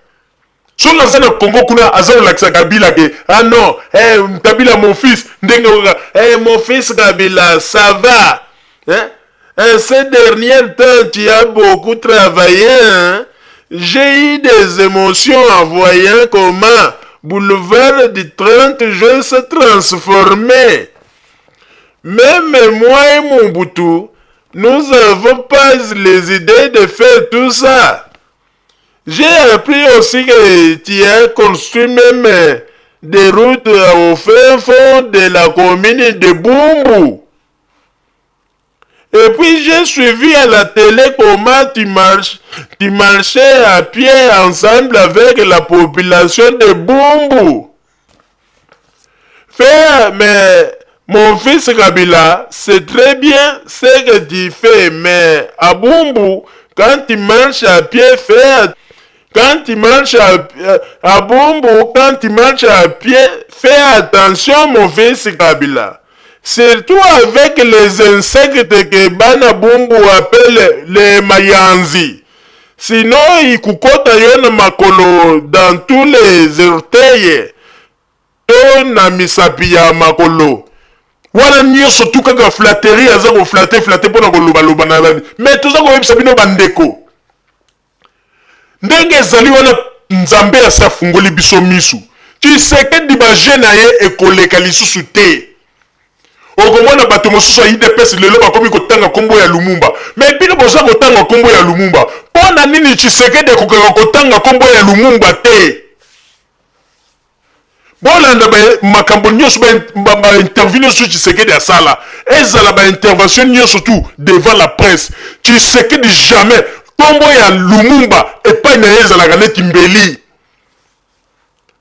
[SPEAKER 1] Soki aza na Congo kuna aza kolakisa Kabila ke ah non, eh, Kabila mon fils, ndenge oyoka, eh, mon fils Kabila ça va, hein? Eh, ces derniers temps tu as beaucoup travaillé, hein?
[SPEAKER 7] J'ai eu des émotions en voyant comment boulevard du 30 juin se transformait. Même moi et Mobutu, nous n'avons pas les idées de faire tout ça. J'ai appris aussi que tu as construit même des routes au fin fond de la commune de Bumbu. Et puis j'ai suivi à la télé comment tu marches, tu marchais à pied ensemble avec la population de Bumbu. Faire, mais mon fils Kabila, c'est très bien ce que tu fais, mais à Bumbu, quand tu marches à pied, fais quand tu marches à, à Bumbu, quand tu marches à pied, fais attention, mon fils Kabila. Surtout avec les insectes que bana Bumbu appellent les mayanzi. Sinon, ikukota yo na makolo dans tous les orteils to na misapi ya makolo. Wana nyonso tu kaka flatterie, aza koflatte flatte mpona kolobaloba na mais toza koyebisa bino bandeko ndenge ezali wana. Nzambe asi afungoli biso misu. Tshisekedi, bajeu na ye ekoleka lisusu te. Okomona bato mosusu ya UDPS lelo bakomi kotanga nkombo ya Lumumba, mais bino boza kotanga nkombo ya Lumumba mpo na nini? Tshisekedi akokaka kotanga nkombo ya Lumumba te. Bolanda makambo nyonso, bainterview nyonso Tshisekedi asala, ezala baintervention nyonso tout devant la presse, Tshisekedi jamais nkombo ya Lumumba epai na ye ezalaka neti mbeli.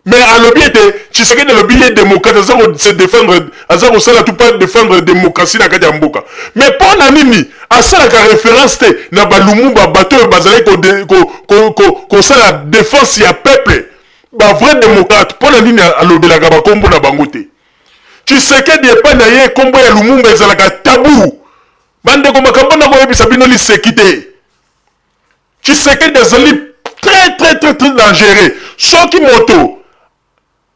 [SPEAKER 7] Mais alobi ete Tshisekedi alobi ye démocrate, aza se défendre, aza kosala tout pas défendre démocratie na kati ya mboka. Mais mpo na nini asalaka référence te na baLumumba, bato oyo bazalaki kosala défense ya peuple, bavrai démocrate? Mpo na nini alobelaka bakombo na bango te? Tshisekedi, epai na ye nkombo ya Lumumba ezalaka tabou. Bandeko, makambo na koyebisa bino liseki te. Tshisekedi azali très très très très dangereux. Soki moto,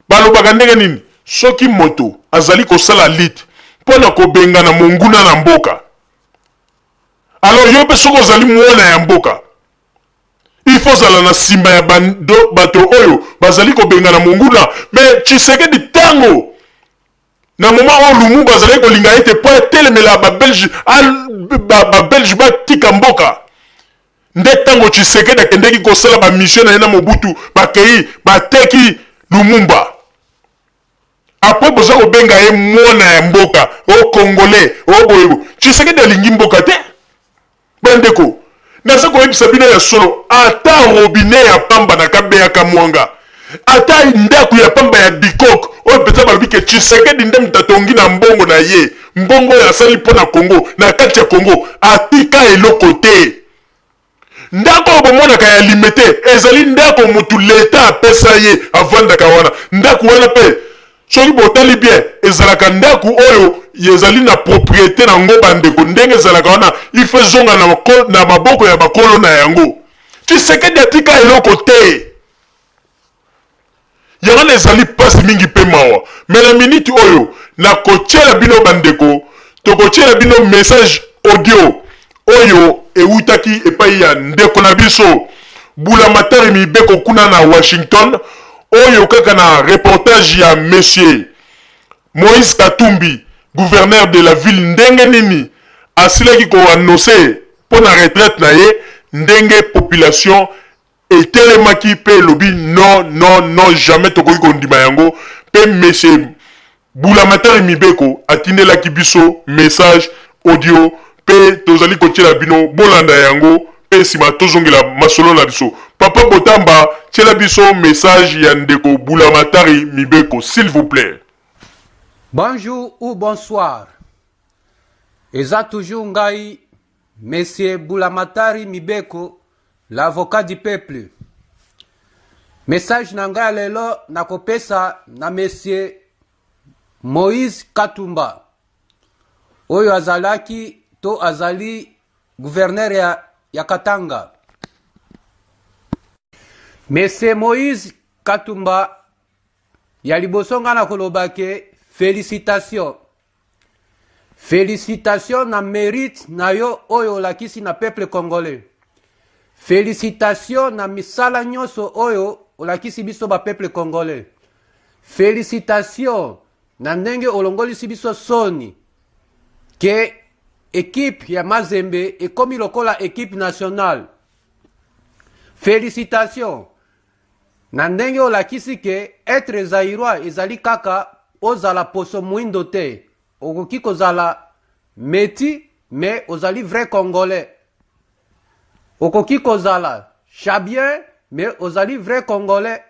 [SPEAKER 7] balobaka ndenge nini, soki moto azali kosala lutte mpo na kobengana monguna na mboka, alors yo mpe soki ozali mwana ya mboka, il faut ozala na nsima ya bato oyo bazali kobengana monguna. Mais Tshisekedi, ntango na moment oyo Lumumba azalaki kolinga ete mpo atelemela Babelge, Babelge batika mboka, nde ntango Tshisekedi akendeki kosala bamission na ye na Mobutu, bakei bateki Lumumba. Après boza kobenga ye mwana ya mboka, o Congolais, o boyebo. Tshisekedi alingi mboka te. Bandeko, naza koyebisa bino ya solo, ata robinet ya pamba na Kabeyaka Mwanga, ata ndako ya pamba ya bikok oyo mpenza balobi ke Tshisekedi nde moto atongi na mbongo na ye, mbongo oyo asali mpo na Kongo, na kati ya Kongo atika eloko te. Ndako oyo bomonaka ya Limete ezali ndako motu leta apesa ye, avandaka wana. Ndako wana mpe, soki botali bien, ezalaka ndako oyo ezali na propriété na ngo. Bandeko, ndenge ezalaka wana, il faut ezonga na maboko ya bakolo na yango. Tshisekedi atika eloko te. Yango wana ezali mpasi mingi mpe mawa. Mais na miniti oyo nakotiela bino, bandeko, tokotiela bino message audio oyo ewutaki epai ya ndeko na biso Bulamatari Mibeko kuna na Washington, oyo kaka na reportage ya monsieur Moïse Katumbi, gouverneur de la ville, ndenge nini asilaki koannoncer mpo na retraite na ye, ndenge population etelemaki mpe elobi: "Non, non, non, jamais tokoki kondima yango." Mpe monsieur Bulamatari Mibeko atindelaki biso message audio mpe tozali kotiela bino, bolanda yango mpe nsima tozongela masolo na biso. Papa Botamba, tiela biso message ya ndeko Bulamatari Mibeko, s'il vous plaît.
[SPEAKER 8] Bonjour ou bonsoir. Eza toujours ngai, Monsieur Bulamatari Mibeko, l'avocat du peuple. Message na ngai ya lelo nakopesa na Monsieur Moïse Katumba oyo azalaki to azali gouverneur ya Katanga. Monsieur Moïse Katumba, ya liboso ngai nakoloba ke félicitation, félicitation na mérite na yo oyo olakisi na peuple congolais. Felicitation na misala nyonso oyo olakisi biso ba peuple congolais. Felicitation na ndenge olongolisi biso soni ke equipe ya Mazembe ekomi lokola equipe nationale. Felicitation na ndenge olakisi ke etre zairois ezali kaka ozala poso muindo te, okoki kozala meti mais ozali vrai congolais. Okoki kozala chabien mais ozali vrai congolais.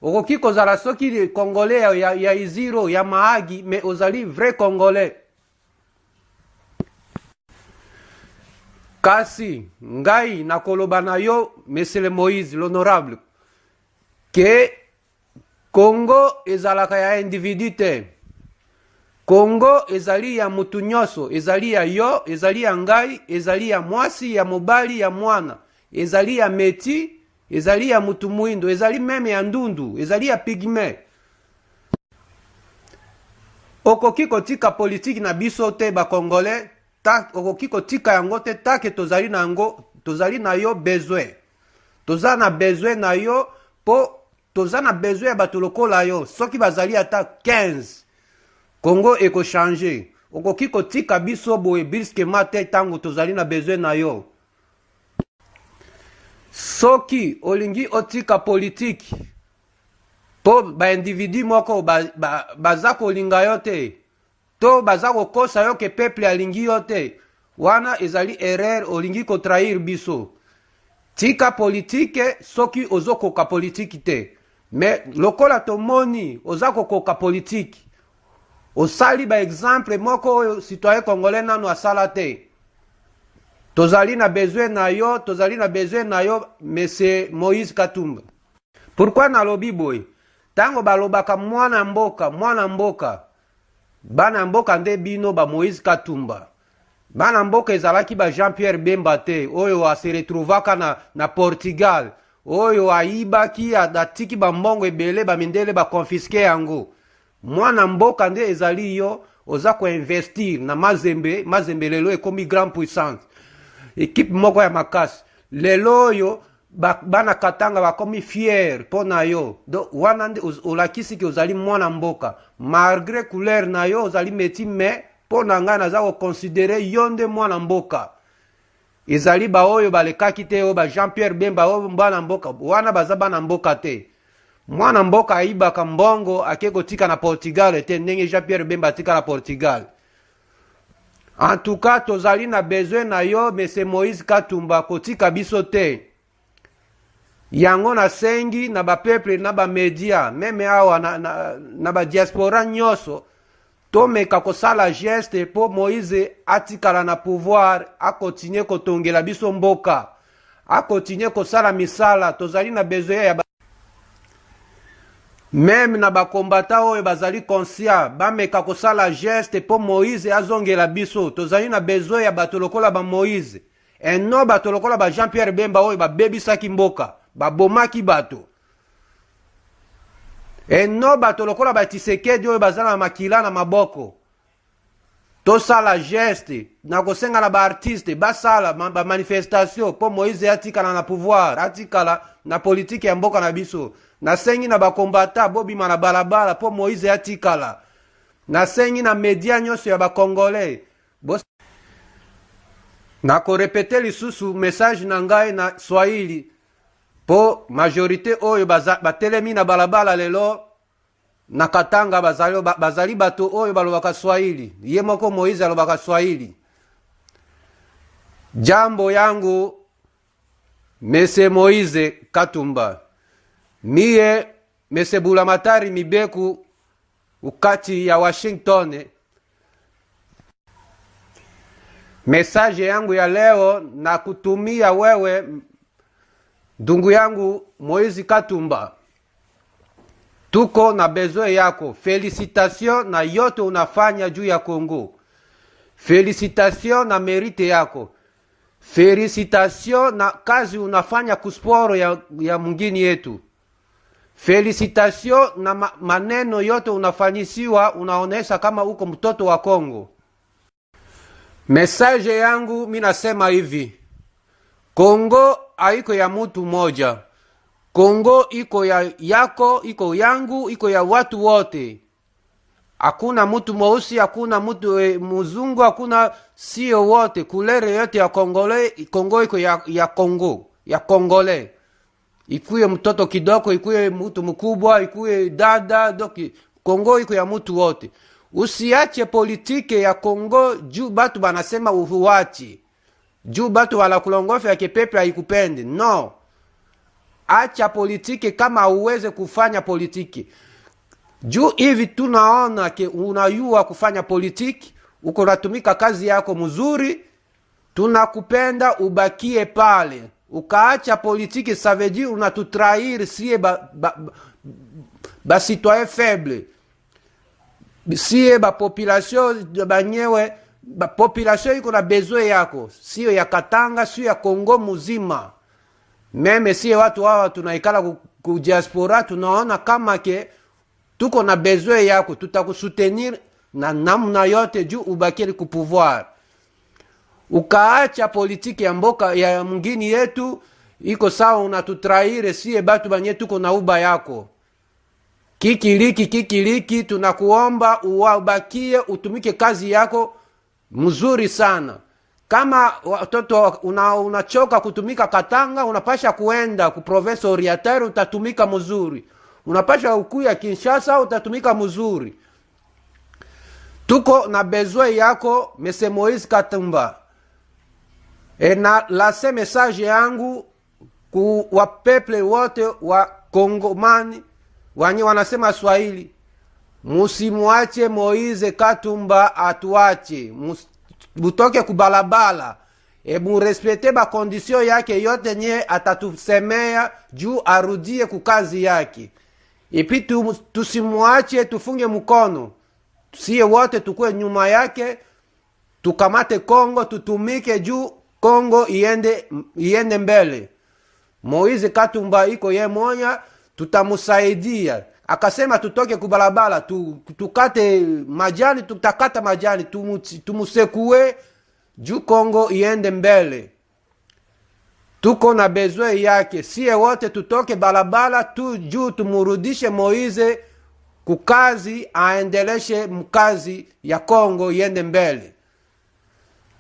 [SPEAKER 8] Okoki kozala soki congolais ya, ya, ya Iziro ya Mahagi mais ozali vrai congolais. Kasi ngai nakoloba na yo monsieur le Moïse l'honorable ke Congo ezalaka ya individu te. Congo ezali ya mutu nyoso, ezali ya yo, ezali ya ngai, ezali ya mwasi, ya mobali, ya mwana, ezali ya meti, ezali ya mutu muindo, ezali meme ya ndundu, ezali ya pygme. Okoki kotika politiki na biso te ba congolais, ta, okoki kotika yango te take tozali na yango, tozali na yo besoin. Toza na besoin na yo po toza na besoin ya bato lokola yo soki bazali ata 15 Congo eko changer. Okoki kotika biso boye brusquement te tango tozali na besoin na yo. Soki olingi otika politique po ba individu moko ba, ba, baza kolinga yo te to baza kokosa yo ke peuple alingi yo te, wana ezali erreur, olingi ko trahir biso. Tika politique soki ozo koka politique te. Mais lokola tomoni oza kokoka politique, osali ba exemple moko oyo citoyen congolais nanu asala te. Tozali na besoin na yo, tozali na besoin na yo monsieur Moïse Katumba. Pourquoi nalobi boye? Tango balobaka mwana mboka, mwana mboka, Bana mboka nde bino ba Moïse Katumba. Bana mboka ezalaki ba Jean Pierre Bemba te oyo a se retrouvaka na, na Portugal oyo ayibaki atiki ba mbongo ebele ba mindele ba confisque yango. Mwana mboka nde ezali yo oza ko investir na Mazembe, Mazembe lelo ekomi grand puissance. Equipe moko ya makasi. Lelo oyo ba, bana Katanga bakomi fier mpo na yo. Donc wana nde olakisi ke ozali mwana mboka malgre couleur na yo ozali meti, mais mpo na ngai naza koconsidere yo nde mwana mboka. Ezali baoyo balekaki te, oyo ba Jean Pierre Bemba oyo bana mboka wana baza bana mboka te. Mwana mboka ayibaka mbongo ake kotika na Portugal te, ndenge Jean Pierre Bemba atika na Portugal. En tout cas tozali na besoin na yo monsieur Moïse Katumba, kotika biso te. Yango nasengi na ba peuple na ba media meme awa na, na, na ba diaspora nyonso tomeka kosala geste mpo Moïse atikala na pouvoir, akontinue kotongela biso mboka, akontinue kosala misala. Tozali na besoin ya ba meme na ba combattant oyo bazali conscient bameka kosala geste mpo Moïse azongela biso. Tozali na besoin ya bato lokola ba Moïse et non bato lokola ba Jean Pierre Bemba oyo babebisaki mboka, babomaki bato, et non bato lokola ba Tshisekedi oyo baza na makila na maboko. Tosala geste na kosenga na ba artiste basala ba manifestation mpo Moïse atikala na pouvoir, atikala na politike ya mboka na biso. Nasengi na ba combattant bobima na balabala mpo Moïse atikala. Nasengi na media nyonso ya ba congolais bo nakorepete lisusu message na ngai na Swahili mpo majorite oyo batelemi na balabala lelo na Katanga bazali, bazali bato oyo balobaka Swahili. Ye moko Moïse alobaka Swahili. Jambo yangu Mese Moïse Katumba, miye Mese Bulamatari Mibeku ukati ya Washington. Message yangu ya leo na kutumia wewe ndugu yangu Moïse Katumba, tuko na besoin yako. Felicitation na yote unafanya juu ya Congo. Felicitation na merite yako. Felicitation na kazi unafanya kusporo ya, ya mungini yetu. Felicitation na ma, maneno yote unafanyisiwa, unaonesha kama uko mtoto wa Kongo. Message yangu mi nasema hivi, Kongo haiko ya mutu moja. Kongo iko ya yako, iko yangu, iko ya watu wote. Hakuna mutu mweusi, hakuna mutu e, muzungu, hakuna sio wote. Couleur yote ya Kongole, Kongo iko ya, ya Kongo, ya Kongole. Ikuye mtoto kidogo, ikuye mtu mkubwa, ikuye dada, doki Kongo iko ya mutu wote. Usiache politique ya Kongo juu batu banasema uhuachi. Juu batu wanakulongofya que peuple haikupendi. No. Acha politique kama uweze kufanya politique. Juu hivi tunaona que unayua kufanya politique, uko natumika kazi yako mzuri, tunakupenda ubakie pale. Ukaacha politique, ça veut dire unatutrahir sie ba, ba, ba citoyen faible, sie ba population banyewe, ba population iko na besoin yako, sio ya Katanga, sio ya Kongo muzima. Même sie watu hawa tunaikala ku, ku diaspora, tunaona kama que tuko na besoin yako, tutakusoutenir na namna yote juu ubakie ku pouvoir. Ukaacha politique ya mboka ya mngini yetu iko sawa, unatutrahir sie batu banye tuko na uba yako kikiliki kikiliki. Tunakuomba uwabakie utumike kazi yako mzuri sana. Kama watoto unachoka una kutumika Katanga, unapasha kuenda ku province orientale, utatumika mzuri. Unapasha ukuya Kinshasa, utatumika mzuri. Tuko na besoin yako Monsieur Moïse Katumba. E na lase message yangu ku wa peuple wote wa Kongomani wanye wanasema Swahili, musimwache Moise Katumba atuache, mutoke kubalabala e murespecte baconditions yake yote nye atatusemea juu arudie kukazi yake. Et puis tu, tusimwache tufunge mkono, sie wote tukue nyuma yake, tukamate Kongo, tutumike juu Kongo iende, iende mbele. Moise Katumba iko ye moya, tutamusaidia. Akasema tutoke kubalabala tu, tukate majani, tutakata majani tumu, tumusekue juu Kongo iende mbele. Tuko na besoin yake, sie wote tutoke balabala tu juu tumurudishe Moise kukazi, aendeleshe mkazi ya Kongo iende mbele.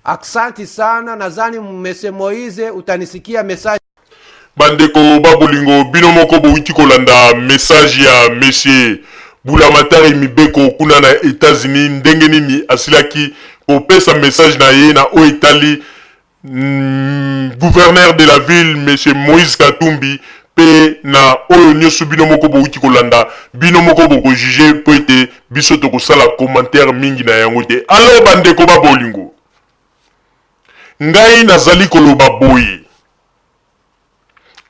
[SPEAKER 8] Aksanti sana, nadhani Monsieur Moise utanisikia message.
[SPEAKER 7] Bandeko babolingo, bino moko bowuti kolanda message ya monsieur Bulamatari Mibeko kuna na États-Unis, ndenge nini asilaki kopesa message na ye na oyo etali gouverneur de la ville monsieur Moïse Katumbi. Mpe na oyo nyonso bino moko bowuti kolanda, bino moko bokojuger, mpo ete biso tokosala commentaire mingi na yango te. Alors bandeko babolingo, ngai nazali koloba boye: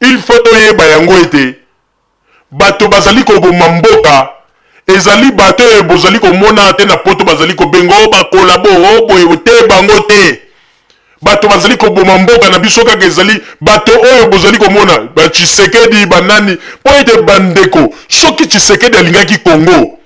[SPEAKER 7] il faut toyeba yango ete bato bazali koboma mboka ezali bato oyo bozali komona te na poto, bazali kobenga oyo bakolabo o boye te, bango te. Bato bazali koboma mboka na biso kaka ezali bato oyo bozali komona, baTshisekedi, banani. Mpo ete bandeko, soki Tshisekedi alingaki Kongo,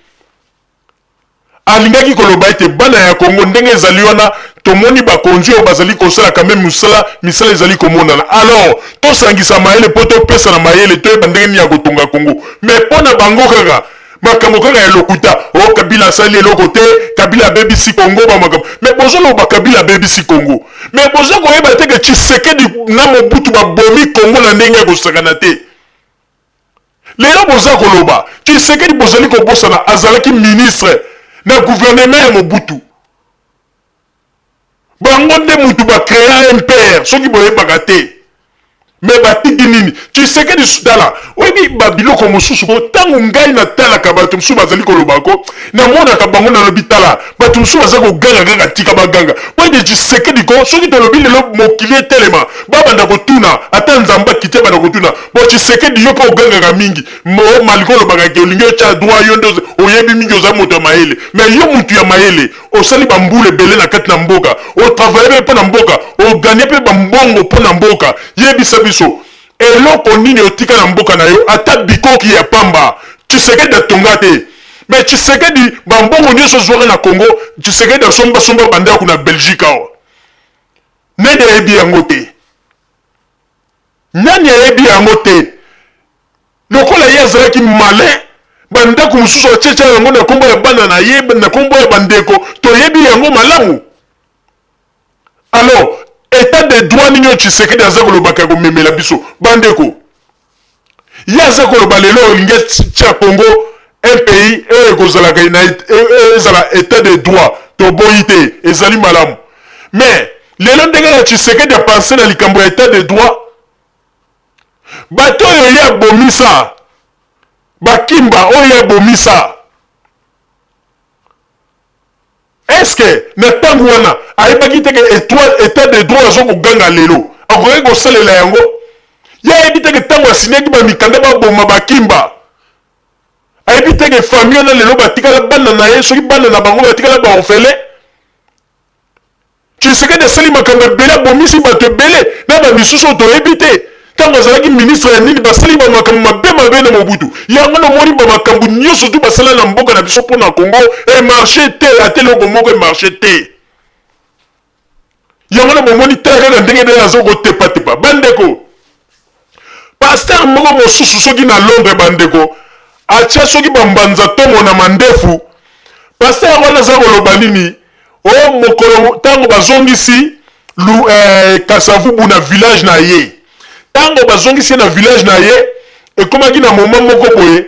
[SPEAKER 7] alingaki koloba ete bana ya Kongo, ndenge ezali wana, tomoni bakonzi oyo bazali kosala quand même mosala, misala ezali komonana, alors tosangisa mayele mpo topesana mayele, toyeba ndenge nini ya kotonga Kongo. Mais mpo na bango kaka makambo kaka ya lokuta: o Kabila asali eloko te, Kabila abebisi Kongo, bamakambo. Mais bozoloba Kabila abebisi Kongo, mais boza koyeba te que Tshisekedi na Mobutu babomi Kongo na ndenge ya kosakana te. Lelo boza koloba Tshisekedi, bozali kobosana azalaki ministre na gouvernement ya Mobutu. Bango nde mutu bacréa MPR, soki boyebaka te. Mais batiki nini? Tshisekedi, tala, oyebi babiloko mosusu ko ntango ngai natalaka bato mosusu bazali koloba ko, namonaka bango, nalobi: tala, bato mosusu baza koganga kaka, tika baganga. Po ete Tshisekedi ko, soki tolobi lelo mokili etelema, babanda kotuna, ata Nzambe akiti abanda kotuna: bo Tshisekedi, yo mpo ogangaka mingi, maliko olobaka que olingi otya droit, yo nde oyebi mingi, oza moto ya mayele. Mais yo motu ya mayele, osali bambula ebele na kati na mboka, otravaille mpe mpo na mboka, ogagner mpe bambongo mpo na mboka, yebisa biso eloko nini otika na mboka na yo, ata bikoki ya pamba Tshisekedi atonga te. Mais Tshisekedi, bambongo nyonso ozwaka na Congo, Tshisekedi asombasomba bandako na Belgique awa, nani ayebi yango te? Nani ayebi yango te? Lokola ye azalaki malin, bandako mosusu atyatia yango na nkombo ya bana na ye, na nkombo ya bandeko, toyebi yango malamu. Alors, etat de droit nini oyo Tshisekedi aza kolobaka ya komemela biso bandeko? Ye aza koloba lelo olingi atia Congo un pays oyo ekozalaka na ezala etat de droit, toboyi te, ezali malamu. Mais lelo ndenge kaka Tshisekedi apense na likambo ya etat de droit, bato oyo ye abomisa, bakimba oyo ye abomisa, Est-ce que na tango wana ayebaki te que etat de droit azo koganga lelo akokaki kosalela yango? Ye ayebi te que tango asignaki ba mikanda baboma bakimba, ayebi te que famille wana lelo batikala bana na ye soki bana na bango batikala ba orphelin? Tshisekedi asali makambo ebele, abomisi bato ebele na ba misusu oyo toyebi te. Tango azalaki ministre ya nini, basali ba makambo mabe mabe na Mobutu. Yango namoni ba makambo nyonso tu basala na mboka na biso mpo na Congo e marche te, ata eloko moko e marche te. Yango na bomoni tala kaka ndenge nde azo kotepatepa. Bandeko, pasteur moko mosusu soki na Londres bandeko atia soki bambanza tomo na mandefu, pasteur wana aza koloba nini? O mokolo ntango bazongisi lu, eh, Kasavubu na village na ye, ntango bazongisi ye na village na ye, ekomaki na moment moko boye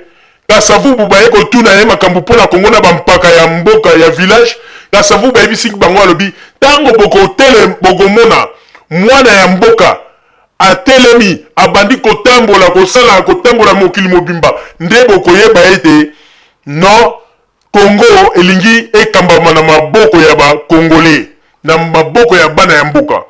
[SPEAKER 7] Kasavubu baye kotuna ye makambo mpo na Kongo na bampaka ya mboka ya village. Kasavubu ayebisi bango, alobi ntango bokotele bokomona mwana ya mboka atelemi abandi kotambola kosala kotambola mokili mobimba nde bokoyeba ete non Congo elingi ekambama na maboko ya ba congolais, na maboko ya bana ya mboka.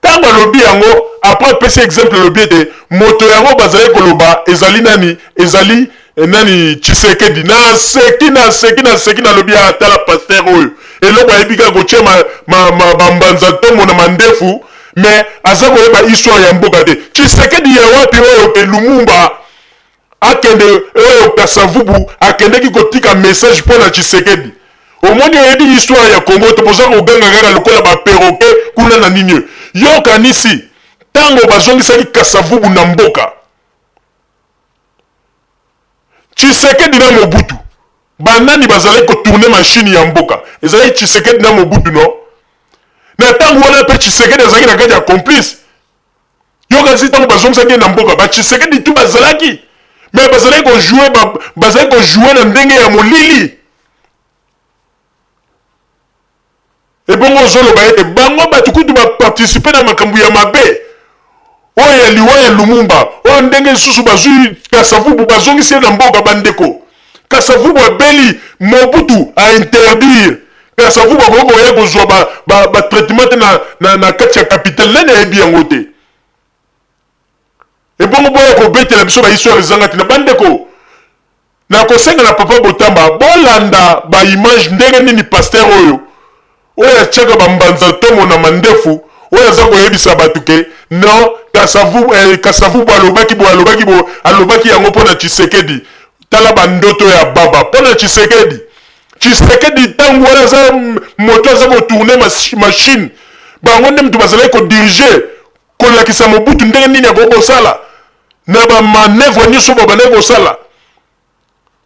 [SPEAKER 7] Tango alobi yango, après apesi exemple alobi ete moto yango bazalaki koloba ezali nani? Ezali eh, nani? Tshisekedi. Naseki, naseki, naseki, nalobi ah, tala pasteur oyo eloko ayebi kaka kotia ma, ma, ma, bambanza ntombo na mandefu mais aza koyeba histoire ya mboka te. Tshisekedi ya wapi oyo ke Lumumba akende oyo Kasavubu akendeki kotika message mpo na Tshisekedi. Omoni oyebi histoire ya Congo te boza koganga kaka lokola ba perroquet kuna na nini oyo. Yo okanisi tango bazongisaki Kasavubu na mboka Tshisekedi na Mobutu banani bazalaki ko tourner machine ya mboka? Ezalaki Tshisekedi na Mobutu non? Na tango wana mpe Tshisekedi azalaki na kati ya complice. Yo kasi ntango bazongisaki ye na mboka ba Tshisekedi tu bazalaki mais bazalaki ko jouer ba, bazalaki ko jouer na ndenge ya molili. Ebongo ozoloba ete bango bato kutu ba participer na makambo ya mabe oyo ya liwa ya Lumumba, oyo ndenge lisusu bazwi Kasavubu bazongisi ye na mboka. Bandeko, Kasavubu abeli, Mobutu a interdire Kasavubu akoki koya kozwa ba, ba, ba traitement te na, na, na kati ya capitale. Nani ayebi yango te? Ebongo boya kobetela biso ba histoire ezanga tina. Bandeko, nakosenga na papa Botamba bolanda ba image ndenge nini pasteur oyo oyo atiaka ba mbanza tomo na mandefu oyo aza koyebisa bato ke non Kasavubu, eh, Kasavubu alobaki boye alobaki boye alobaki yango mpo na Tshisekedi. Tala ba ndoto ya baba mpo na Tshisekedi. Tshisekedi ntango wana aza moto aza kotourne machine, bango nde moto bazalaki kodirige kolakisa Mobutu ndenge nini akoki kosala na ba manœuvre nyonso babandaki kosala.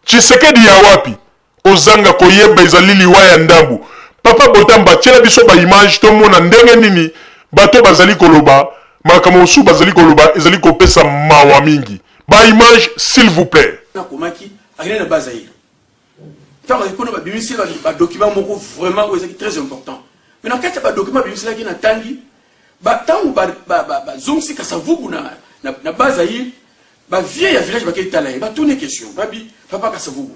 [SPEAKER 7] Tshisekedi ya wapi? Kozanga koyeba ezali liwa ya ndambu. Papa Botamba tiela biso ba image tomona ndenge nini bato bazali koloba makambo mosusu bazali koloba ezali kopesa mawa mingi. Ba image s'il vous plait.
[SPEAKER 9] Nakomaki akende na bas Zaïre. Ntango azali kuna babimisi ba document moko vraiment oyo ezalaki très important. Mais na kati ya ba document babimiselaki na tangi ntango bazongisi Kasavubu na, na, na bas Zaïre, ba vieux ya village bakei tala ye, batuni question, babi papa Kasavubu,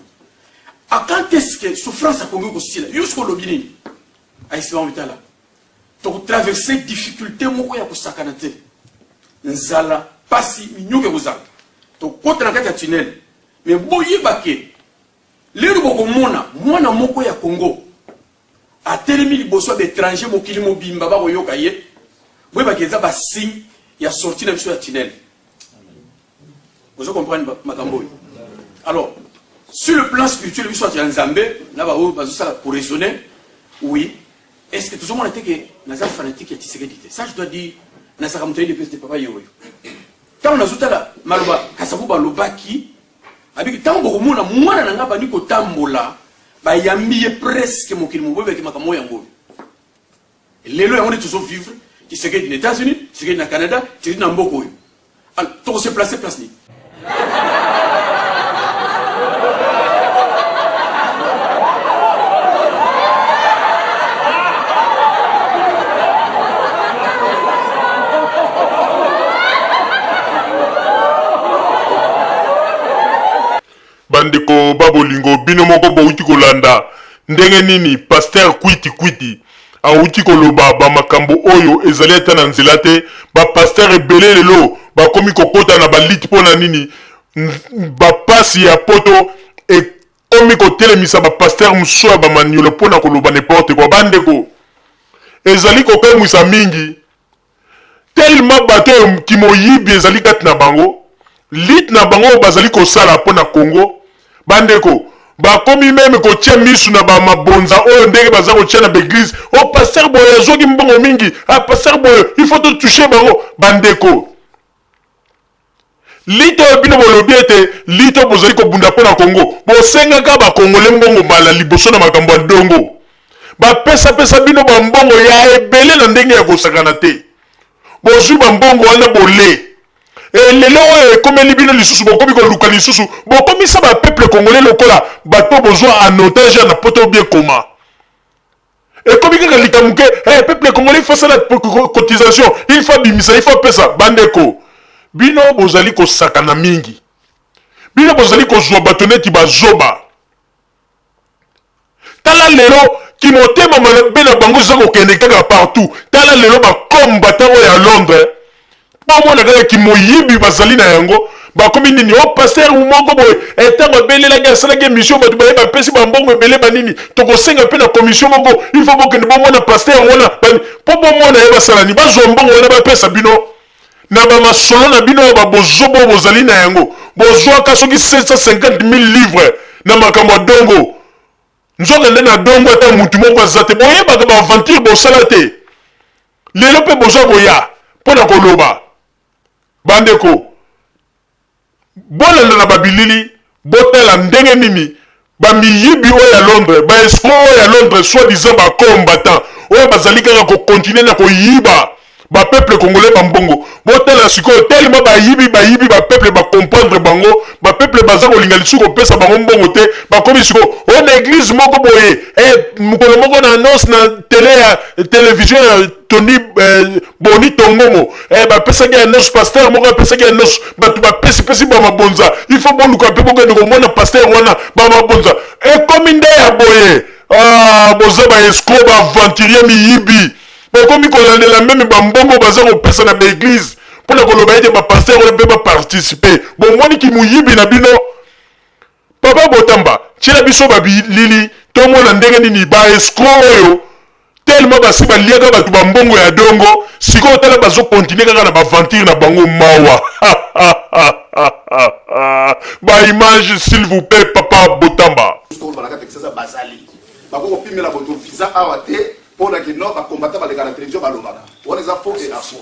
[SPEAKER 9] à quand est-ce que souffrance ya Congo ekosila? Yo soki olobi nini? Ayesi bango tala, tokotraverse difficulté moko ya kosakana te, nzala, pasi, minyoko ekozala, tokota na kati ya tunnel. Mais boyeba ke lelo bokomona mwana moko ya Congo atelemi liboso ya baetranger mokili mobimba bakoyoka ye. Boyeba ke eza ba signe ya sortie na biso ya tunnel. Ozo comprendre makambo oyo? Alors, sur le plan spirituel, biso ya Nzambe na ba oyo bazosala pour raisonner, oui, est-ce que tozomona te ke naza fanatique ya Tshisekedi te? Ça je dois dire, nazaka moto ya UDPS te, papa ye oyo. Ntango nazotala maloba Kasavubu alobaki, abiki ntango bokomona mwana na ngai abandi kotambola, bayambi ye presque mokili moboyebaki makambo yango oyo. Lelo yango nde tozo vivre, Tshisekedi na Etats-Unis, Tshisekedi na Canada, Tshisekedi na mboka oyo. Alors, toko se placer place nini?
[SPEAKER 7] Bandeko ba bolingo, bino moko bowuti kolanda ndenge nini Pasteur Kwiti Kwiti awuti koloba ba makambo oyo ezali ata na nzela te. Ba pasteur ebele lelo bakomi kokota na ba lite pona nini? Ba pasi ya poto ekomi kotelemisa ba pasteur mosusu ya ba maniolo pona koloba n'importe quoi. Bandeko, ezali kokamwisa mingi Tellement bato oyo kimoyibi ezali kati na bango, lutte na bango oyo bazali kosala mpo na Congo, bandeko bakomi meme kotia misu na ba mabonza oyo ndenge baza kotia na ba eglise. Oh pasteur boye azwaki mbongo mingi, ah pasteur boye il faut to toucher bango. Bandeko, lutte oyo bino bolobi ete lutte oyo bozali kobunda mpo na Congo, bosengaka ba Congolais mbongo mbala liboso na makambo ya ndongo. Bapesapesa bino bambongo ya ebele na ndenge ya kosakana te. Bozwi bambongo wana bole. E lelo oyo ekomeli bino lisusu, bokomi koluka lisusu, bokomisa ba peuple congolais lokola bato bozwa en otage na poto bien koma. Ekomi kaka likambo ke hey, peuple congolais il faut sala cotisation, il faut abimisa, il faut apesa. Bandeko, bino bozali kosakana mingi. Bino bozali kozwa bato neti bazoba. Tala lelo kimotema mabe na bango eza kokende kaka partout. Tala lelo ba combattant oyo ya Londres bomona kaka kimoyibi bazali na yango bakomi nini o oh, pasteur moko boye ntango eh, abelelaki asalaki émission bato baye bapesi bambongo ebele banini tokosenga mpe na commission moko il faut bokende bomona pasteur wana mpo bomona ye basala nini bazwa mbongo wana bapesa bino na bamasolo na bino ya babozobo oyo bozali na yango bozwaka soki 750 000 livres na makambo ya dongo nzoka nde na dongo ata mutu moko aza te boyebaka baaventure bosala te lelo mpe boza koya mpo na koloba bandeko Bolanda na ba bilili botala ndenge nini ba miyibi oyo ya Londres, ba escrocs oyo ya Londres soit disant ba combattants oyo bazali kaka ko continuer na koyiba ba peuple congolais ba mbongo. Botala sikoyo tellement bayibi bayibi ba peuple ba comprendre bango, ba peuple baza kolinga lisusu kopesa bango mbongo te, bakomi sikoyo oyo na eglise moko boye eh, mokolo moko na annonce na tele ya television ya Tony eh, Boni Tongomo eh, bapesaki annonce pasteur moko apesaki annonce bato bapesipesi bamabonza il faut boluka mpe bokende komona pasteur wana bamabonza ekomi nde ya boye ah, boza ba escroc ba aventurier miyibi bokomi kolandela meme bambongo baza kopesa na baeglise mpo na koloba ete bapasteur wana mpe baparticipe bomoni kimoyibi na bino Papa Botamba tiela biso ba bilili tomona ndenge nini ba escroc oyo tellement basi baliaka bato ba mbongo ya dongo sikoyo tala bazo continuer kaka na ba aventure na bango mawa ba image s'il vous plaît papa Botamba.
[SPEAKER 10] Bazali bakoki kopimela boto visa awa te mpo na kino bakombata baleka na televizio balobaka wana eza faux et archi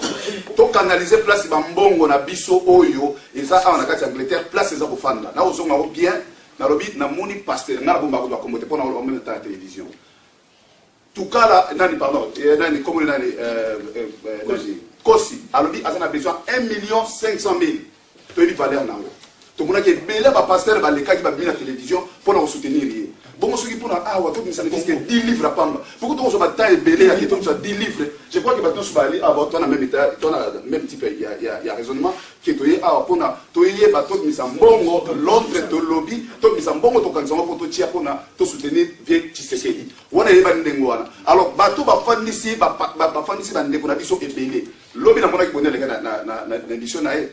[SPEAKER 10] to canaliser place bambongo na biso oyo eza awa na kati ya Angleterre place eza kofanda na ozonga yango bien nalobi namoni pasteur ngai nabombaka kozwa kombo te mpo na oloba meme na television tukala nani pardon eh, nani kombo nani eh, eh, eh, nani kosi alobi aza na besoin 1 million 500 mille toyebi valeur na yango tomonaki ebele ya bapastere balekaki babimi na television mpo na kosoutenir ye bongo soki mpo na awa tobimisa ne fiske 10 livre apamba poko tokozwa batemp ebele ya ke tobimisa 10 livre je crois ke bato nyonso bayali awa toa na même état toa na même type ya, ya, ya raisonnement ke toye awa mpo na toyeba tobimisa mbongo londres tolobi tobimisa mbongo tokangisa yango mpo totia mpo na tosoutenir vie tshisekedi wana eyebani ndenge wana alors bato bafandisi bafandisi bandeko na biso ebele Lobi namonaki Boni aleka na, na, na, na, na emission na ye.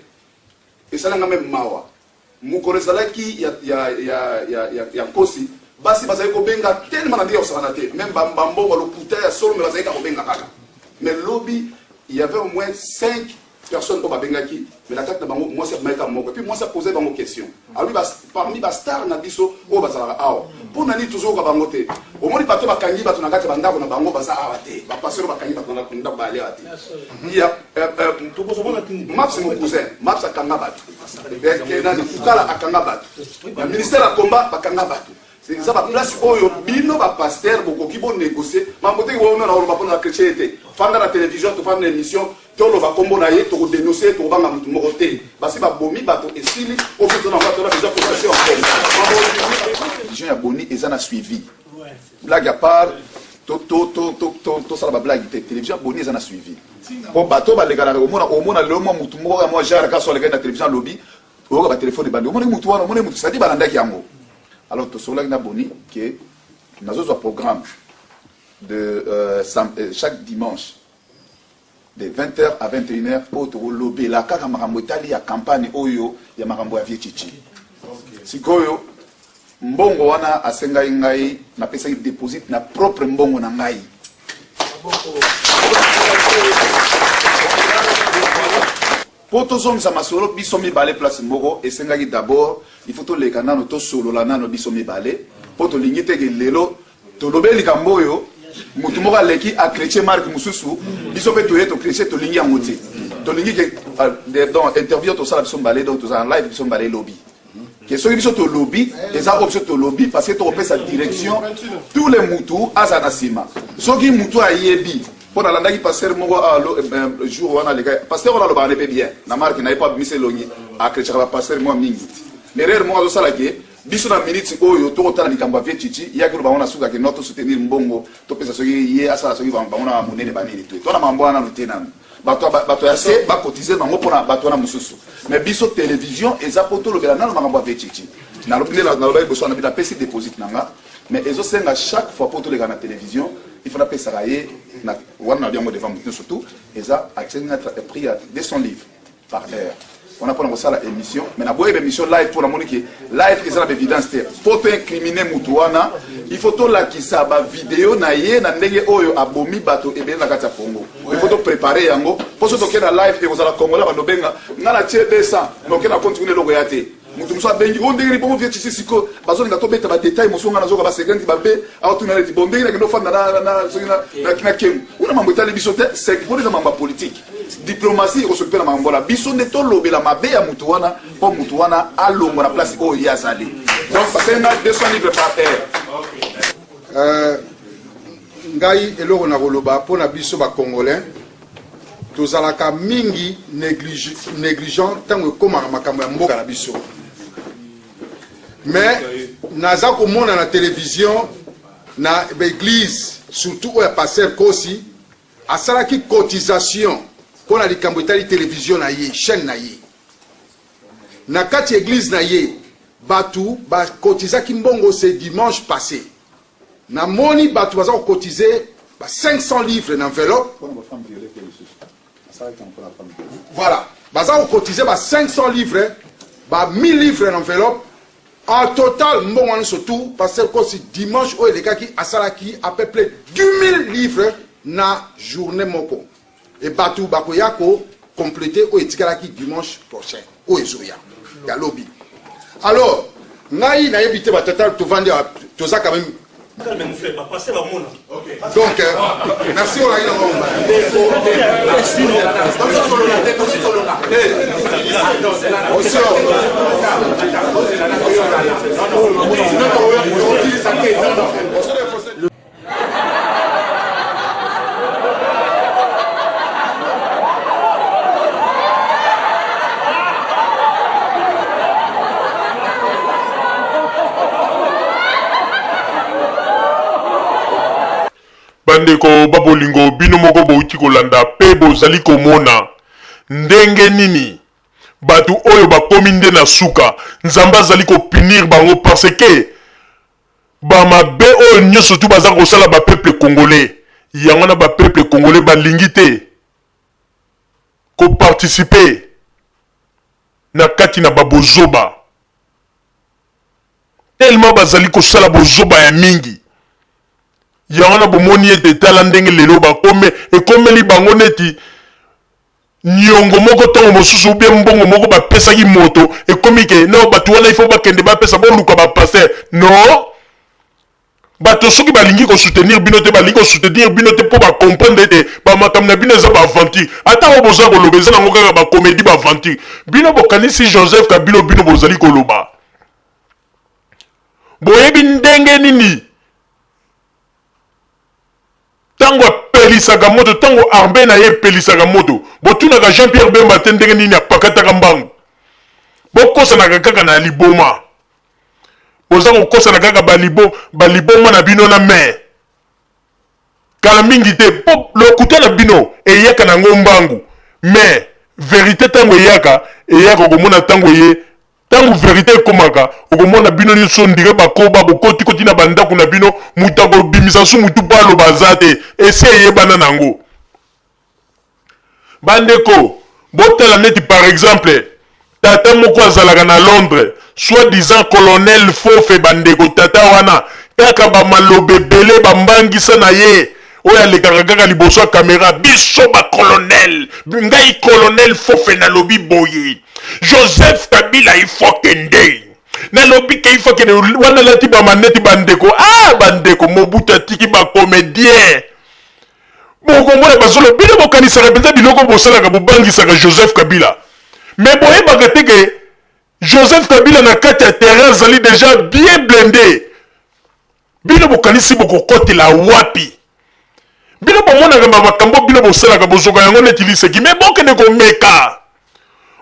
[SPEAKER 10] Esala nga meme mawa. Mokolo ezalaki ya, ya, ya, ya, ya, ya Nkosi, basi bazali kobenga tellement na ndenge ya kosakana te. Meme ba, ba mbongo ya lokuta ya solo mais bazali kaka kobenga kaka. Mais lobi, il y avait au moins 5 personnes oyo babengaki, mais na kati na bango mwasi abimaki kaka moko. Et puis mwasi apose bango question. Alobi ba, parmi ba stars na biso oyo bazalaka awa, mpo na nini tozoyoka bango te? Omoni bato bakangi bato na kati ya bandako na bango baza awa te. Ba pasteur bakangi bato na ndako baali awa te. Ya euh, euh, Maps mon cousin, Maps akanga bato. Eh, nani Kukala akanga bato. Na ministère ya combat bakanga bato. Eza ba place oyo bino ba pasteur bokoki bo négocier. Mambo te wono na oloba pona chrétien te. Fanda na télévision to fanda na émission toloba kombo na ye toko denoncer ye tokobanga mutu moko te. Basi babomi bato esili ofuta na bato na besoin cotisation ya mbongo. Vision ya Boni eza na suivi. Blague à part to to to to to tosala ba blague te. Télévision ya Boni eza na suivi. Po bato balekanaka omona omona lelo mwa mutu moko ya mwa genre kaso alekaki na télévision alobi oyoka ba téléphone ebandi omoni mutu wana omoni mutu c'est-à-dire balandaki yango. Alors tosololaki na Boni que nazozwa programme de euh, sam, euh, chaque dimanche de 20h à 21h oyo tokolobela kaka makambo etali ya campagne oyo ya makambo ya vieux Tshitshi. Sikoyo mbongo wana asengaki ngai napesaki deposit na propre mbongo na ngai. Po tozongisa masolo biso mibale place moko esengaki d'abord il faut toleka nano tosolola nano biso mibale po tolingi te ke lelo tolobeli likambo oyo mutu moko aleki a chretien marque mosusu biso pe toye to chretien tolingi yango te tolingi ke donc interview tosala biso mibale donc tozala live biso mibale lobi ke soki biso tolobi eza oyo biso tolobi parce que tokopesa direction tous les mutu aza na nsima soki mutu ayebi mpo nalandaki pasteur moko ah, lo, eh, eh, jour wana aleka pasteur wana alobaka ne mpe bien na marke na ye mpo abimisa elongi akretiaka bapasteur mwa mingi l'erreur moko azosala ke biso na minute oyo tokotala likambo ya vie chichi ye akoloba ngo na suka ke no tosoutenir mbongo topesa soki ye asala soki bango na monene banini te to na mambo wana nano te nano bato bato ya se bakotize bango mpona bato wana mosusu mais biso télévision eza mpo tolobela nano makambo ya vie chichi nalobi nde nalobaki liboso wana napesi deposit na nga mais ezosenga chaque fois mpo toleka na télévision il faut napesaka ye wana nalobi yango devant moto nyonso tout eza atiaki nga prix ya 200 livres par heure wana mpona kosala émission mais naboyi ba émission live mpo namoni ke live eza na baévidence te mpo to incrimine motu wana il faut tolakisa bavideo na ye na ndenge oyo abomi bato ebele na kati ya congo il faut toprépare yango mpo so tokei na live ekozala congolais bando benga nga na tie 200 noke na compte kuna eloko ya te moto mosusu abengi o ndenge nini bongo vie tisi siko bazolinga tobeta badetail mosusu nga nazoka basegrenti babe aotuna neti bon ndenge nakende ofanda soki na kengo kuna mambo etali biso te sek mpona eza mambo ya politike diplomatie ekosoki mpe na makambo wana biso nde tolobela mabe ya motu wana mpo motu wana alongwa na place oyo ye azali donc basali nga 200 livres par heure
[SPEAKER 11] euh, ngai eloko nakoloba mpo na biso bacongolais tozalaka mingi négligent ntango ekomaka makambo ya mboka na biso mais naza komona na télévision na baeglise surtout oyo ya pasteur kosi Asalaki cotisation mpo na likambo etali television na ye, chaine na ye. Na kati ya eglise na ye, batu ba cotizaki mbongo ce dimanche passe. Na moni batu baza ko cotiser ba 500 livres na enveloppe. Voilà, baza ko cotiser ba 500 livres, ba 1000 livres na enveloppe. En total mbongo wana nyonso tout pasteur Kosi dimanche oyo elekaki asalaki à peu près 10000 livres na journée moko et batu bakoya ko compléter oyo etikalaki dimanche prochain oyo ezoya ya lobi. Alors ngai nayebi te batata tovandi awa toza quand même Donc, euh, merci olaki na bango.
[SPEAKER 7] Bandeko ba bolingo, bino moko bowuti kolanda pe bozali komona ndenge nini batu oyo bakomi nde na suka. Nzambe azali ko punir bango parce que ba mabe oyo nioso tout baza kosala ba peuple congolais. Yango wana ba peuple congolais balingi te ko participer na kati na ba bozoba. Tellement bazali kosala bozoba ya mingi. Yango wana bomoni ete tala ndenge lelo bakome ekomeli bango neti niongo moko ntango mosusu ubie mbongo moko bapesaki moto ekomi ke no bato wana ifo bakende bapesa boluka ba pasteur no. Bato soki balingi ko soutenir bino te, balingi ko soutenir bino te mpo ba comprendre ete ba makambo na bino eza ba aventure. Ata oyo boza koloba eza nango kaka ba comedie, ba aventure. Bino bokanisi Joseph Kabila bino bozali koloba. Boyebi ndenge nini ntango apelisaka moto, ntango armee na ye epelisaka moto. Botunaka Jean-Pierre Bemba te ndenge nini apakataka mbangu. Bokosanaka kaka na liboma. Boza kokosana kaka balibo baliboma na bino na mais kala mingi te po lokuta na bino eyaka na ngo mbangu mais verite tango eyaka eyaka okomona tango eye tango verite ekomaka okomona bino nyonso ndire bakoba bokoti koti na bandako na bino moto akobimisa su motu po aloba aza te esi eyebana na ngo. Bandeko, botala neti par exemple tata moko azalaka na Londres, soit disant colonel Fofe bandeko tata wana kaka ba maloba ebele ba mbangisa na ye oyo alekaka kaka liboso ya camera biso ba colonel ngai colonel Fofe nalobi boye Joseph Kabila il faut kende nalobi ke il faut kende wana alati ba maneti bandeko ah bandeko Mobutu atiki ba comedien Bokomona bazolo bino bokanisaka mpenza biloko bosalaka bobangisaka Joseph Kabila mais boyebaka te ke Joseph Kabila na kati ya terrain azali deja bien blinde. Bino bokanisi bokokotela wapi? Bino bomonaka ba makambo bino bosalaka bozoka yango neti liseki mais bokende komeka,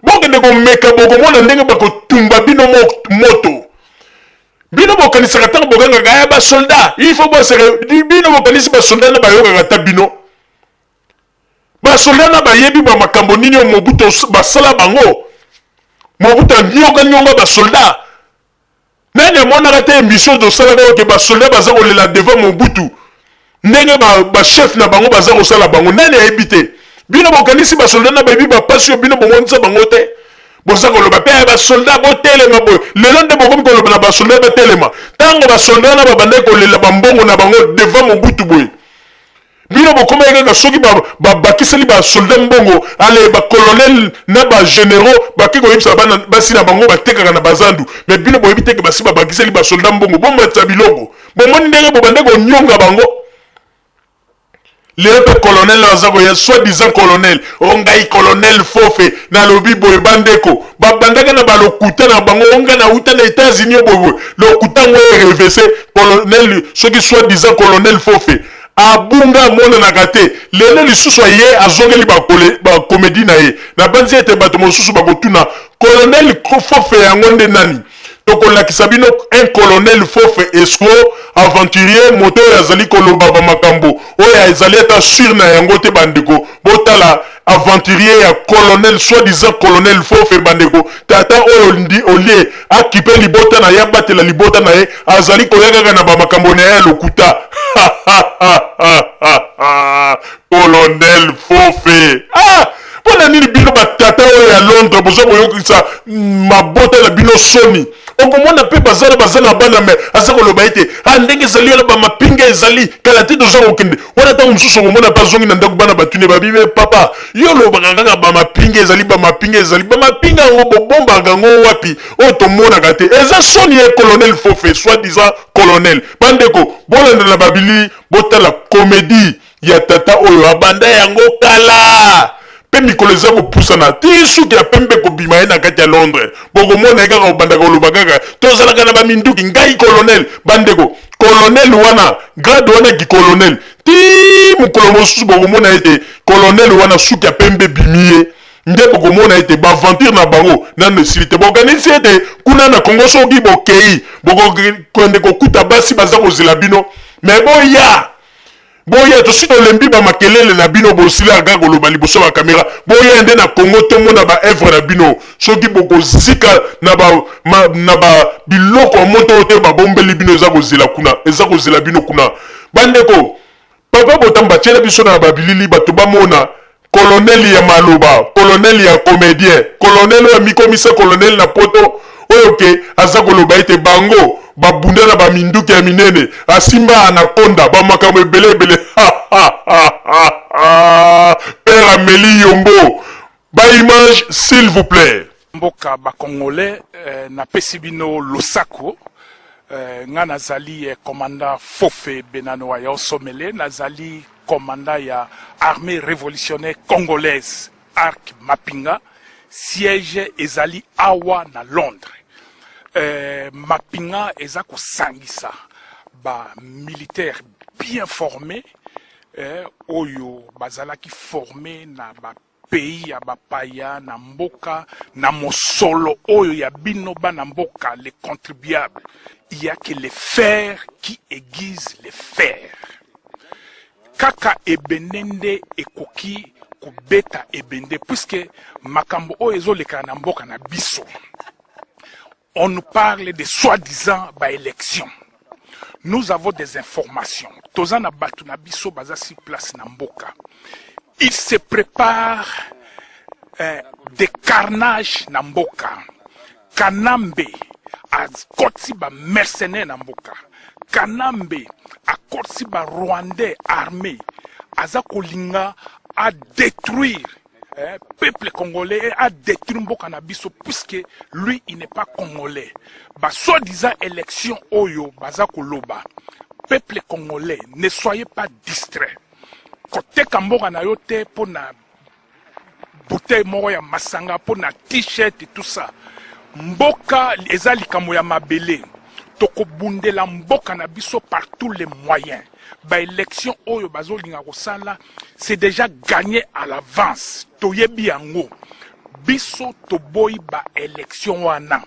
[SPEAKER 7] bokende komeka bokomona ndenge bakotumba bino moto. Bino bokanisaka ntango bogangaka ya ba soldat il faut bosere bino bokanisi ba soldat na bayokaka ata bino ba soldat na bayebi ba makambo nini oyo Mobutu basala bango. Mobutu anyoka nyonga ba soldat. Nani amonaka te émission tosalaka oyo ke ba soldat baza kolela devant Mobutu ndenge ba, ba chef na bango baza kosala bango nani ayebi te bino bokanisi ba soldat na bayebi ba pasi oyo bino bomonisa bango te boza koloba pe ba soldat botelema boye lelo nde bokomi koloba na ba soldat batelema ntango ba soldat na babandaki kolela bambongo na bango devant Mobutu boye bino bokomaki kaka soki babakiseli ba basoldat mbongo ale bacolonel na bagénéraux bake koyebisa bana basi na bango batekaka na bazandu me bino boyebi teke basi babakiseli basoldat mbongo bomatisa biloko Bomoni ndenge bobande konyonga bango lelo mpe colonel aza koya soit disant colonel o ngai colonel fofe nalobi boye bandeko babandaka na balokuta na bango o ngai nauta na États-Unis boye boye lokuta yango erevese colonel soki soit disant colonel fofe abunga amonanaka te lelo lisusu aye azongeli bakomedi na ye nabanzi ete bato mosusu bakotuna colonel fofe yango nde nani Tokolakisa bino un colonel fofe escroc aventurier moto oyo azali koloba ba makambo oyo ezali ata sur na yango te bandeko botala aventurier ya colonel soit disant colonel fofe bandeko tata oyo ndi olie akipe libota na ye abatela libota na ye azali koya kaka na ba makambo na ye ya lokuta Colonel Fofe. Ah! Mpo na nini bino batata oyo ya Londres boza koyokisa mabota na bino soni? Okomona mpe baza na baza na bana me aza koloba ete ah, ndenge ezali wana bamapinga ezali kala te toza kokende wana. Ntango mosusu okomona mpe azongi na ndako, bana batuni babi me papa, yo olobaka kaka bamapinga ezali, bamapinga ezali, bamapinga yango bobombaka yango wapi oyo tomonaka te? Eza soni ye colonel Fofe, soit disant colonel. Bandeko, bolanda na babili Botala comedie ya tata oyo abanda yango kala pe mikolo eza kopusana ti suki ya pembe ekobima ye na kati ya Londres bokomona ye kaka kobanda koloba kaka tozalaka na ba minduki ngai colonel bandeko colonel wana grade wana ki colonel ti mokolo mosusu bokomona ete colonel wana suki ya pembe ebimi ye nde bokomona ete baaventure na bango nano esili te. Bokanisi ete kuna na Congo soki bokei bokokende kokuta basi baza kozela bino? Me boya, boya, tosi tolembi ba makelele na bino, bosila kaka koloba liboso ya kamera. Boya nde na Congo tomona ba œuvre na bino. Soki bokozika na ba, ma, na ba biloko ya moto oyo te babombeli bino, eza kozela kuna, eza kozela bino kuna bandeko. Papa Botamba tiela biso na ba bilili bato bamona colonel ya maloba, colonel ya comedien, colonel oyo amikomisa colonel na poto oyo ke aza koloba ete bango babunda na ba minduki ya minene, asimba anaconda, ba makambo ebele ebele. Père ameli yombo. Ba image s'il vous plait.
[SPEAKER 12] Mboka ba congolais eh, napesi bino losako. Euh, nga nazali eh, commandant Fofe Benanoa ya Osomele, nazali commandant ya armée révolutionnaire congolaise Arc Mapinga, siège ezali awa na Londres. Euh, Mapinga eza kosangisa ba militaires bien formés eh, oyo bazalaki formés na ba pays ya bapaya na mboka na mosolo oyo ya bino bana mboka les contribuables. Il y a que le fer qui aiguise le fer. Kaka ebende nde ekoki kobeta ebende puisque makambo oyo ezolekana na mboka na biso. On nous parle de soi-disant ba élections. Nous avons des informations. Toza na batu na biso baza sur place na mboka. Il se prépare euh, des carnages na mboka. Kanambe akotisi ba mercenaires na mboka. Kanambe akotisi ba rwandais armés. Aza kolinga a détruire eh, peuple congolais a détruit mboka na biso puisque lui il n'est pas congolais. Ba soi-disant élection oyo baza koloba. Peuple congolais, ne soyez pas distrait. Koteka mboka na yo te pona bouteille moko ya masanga pona t-shirt et tout ça. Mboka eza likambo ya mabele. Tokobundela mboka na biso par tous les moyens. Ba élection oyo bazolinga kosala c'est déjà gagné à l'avance. Toyebi yango. Biso toboyi ba élection wana.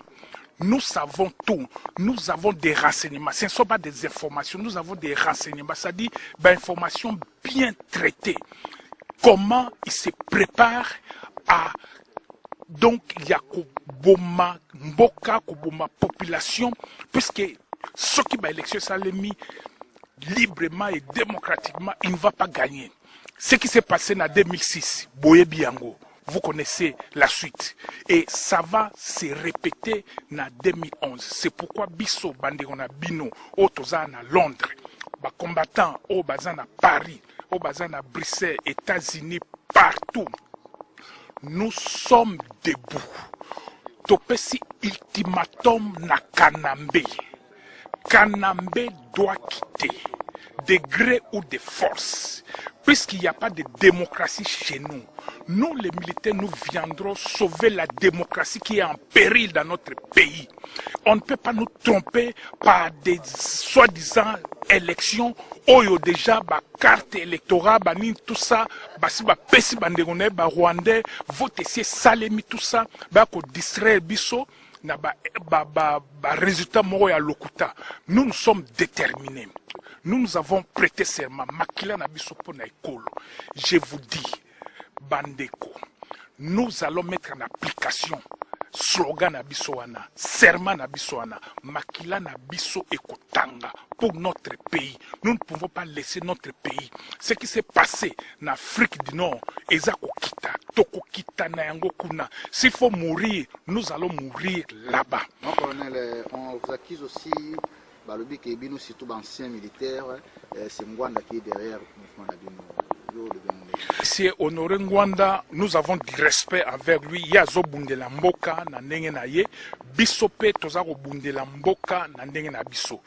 [SPEAKER 12] Nous savons tout. Nous avons des renseignements. Ce ne sont pas des informations. Nous avons des renseignements. C'est-à-dire, ba informations bien traitées. Comment il se prépare à donc ya koboma mboka, koboma population, puisque soki ba élection esalemi librement et démocratiquement, il ne va pas gagner. Ce qui s'est passé en 2006, boyebi yango, vous connaissez la suite. Et ça va se répéter en 2011. C'est pourquoi biso bandeko na bino, oyo toza na Londres, ba combattants oyo baza na Paris, oyo baza na Bruxelles, États-Unis, partout, nous sommes debout. Topesi ultimatum na Kanambe. Kanambe doit quitter, de gré ou de force, puisqu'il n'y a pas de démocratie chez nous. Nous, les militaires, nous viendrons sauver la démocratie qui est en péril dans notre pays. On ne peut pas nous tromper par des soi-disant élections oyo déjà ba carte électorale ba nini tout ça basi bapesi bandeko na ye ba rwandais vote esi esalemi tout ça baya kodistraire biso na ba, ba, ba, ba résultat moko ya lokuta. Nous nous sommes déterminés. Nous nous avons prêté serment makila na biso mpo na ekolo. Je vous dis bandeko, nous allons mettre en application slogan na biso wana, serment na biso wana, makila na biso ekotanga pour notre pays. Nous ne pouvons pas laisser notre pays. Ce qui s'est passé na Afrique du Nord eza kokita, tokokita na yango kuna. S'il faut mourir, nous allons mourir là-bas.
[SPEAKER 13] Mon colonel, euh, on vous accuse aussi balobi ke bino surtout ba anciens militaires, euh, c'est Ngwanda qui est derrière mouvement na bino. Yo olobi yango ndenge.
[SPEAKER 12] Monsieur Honoré Ngwanda, nous avons du respect envers lui. Ye azobundela mboka na ndenge na ye, biso pe toza kobundela mboka na ndenge na biso.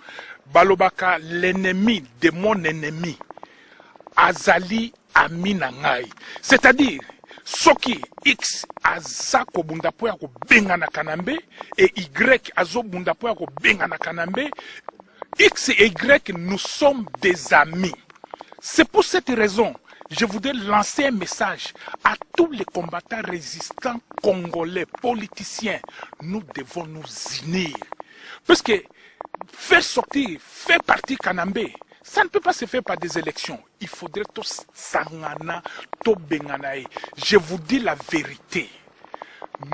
[SPEAKER 12] Balobaka l'ennemi de mon ennemi azali ami na ngai. C'est-à-dire soki X aza kobunda mpo ya kobengana Kanambe et Y azobunda mpo ya kobengana Kanambe, X et Y nous sommes des amis. C'est pour cette raison je voudrais lancer un message à tous les combattants résistants congolais, politiciens. Nous devons nous unir. Parce que faire sortir, faire partir Kanambe, ça ne peut pas se faire par des élections. Il faudrait tosangana, tobengana ye. Je vous dis la vérité.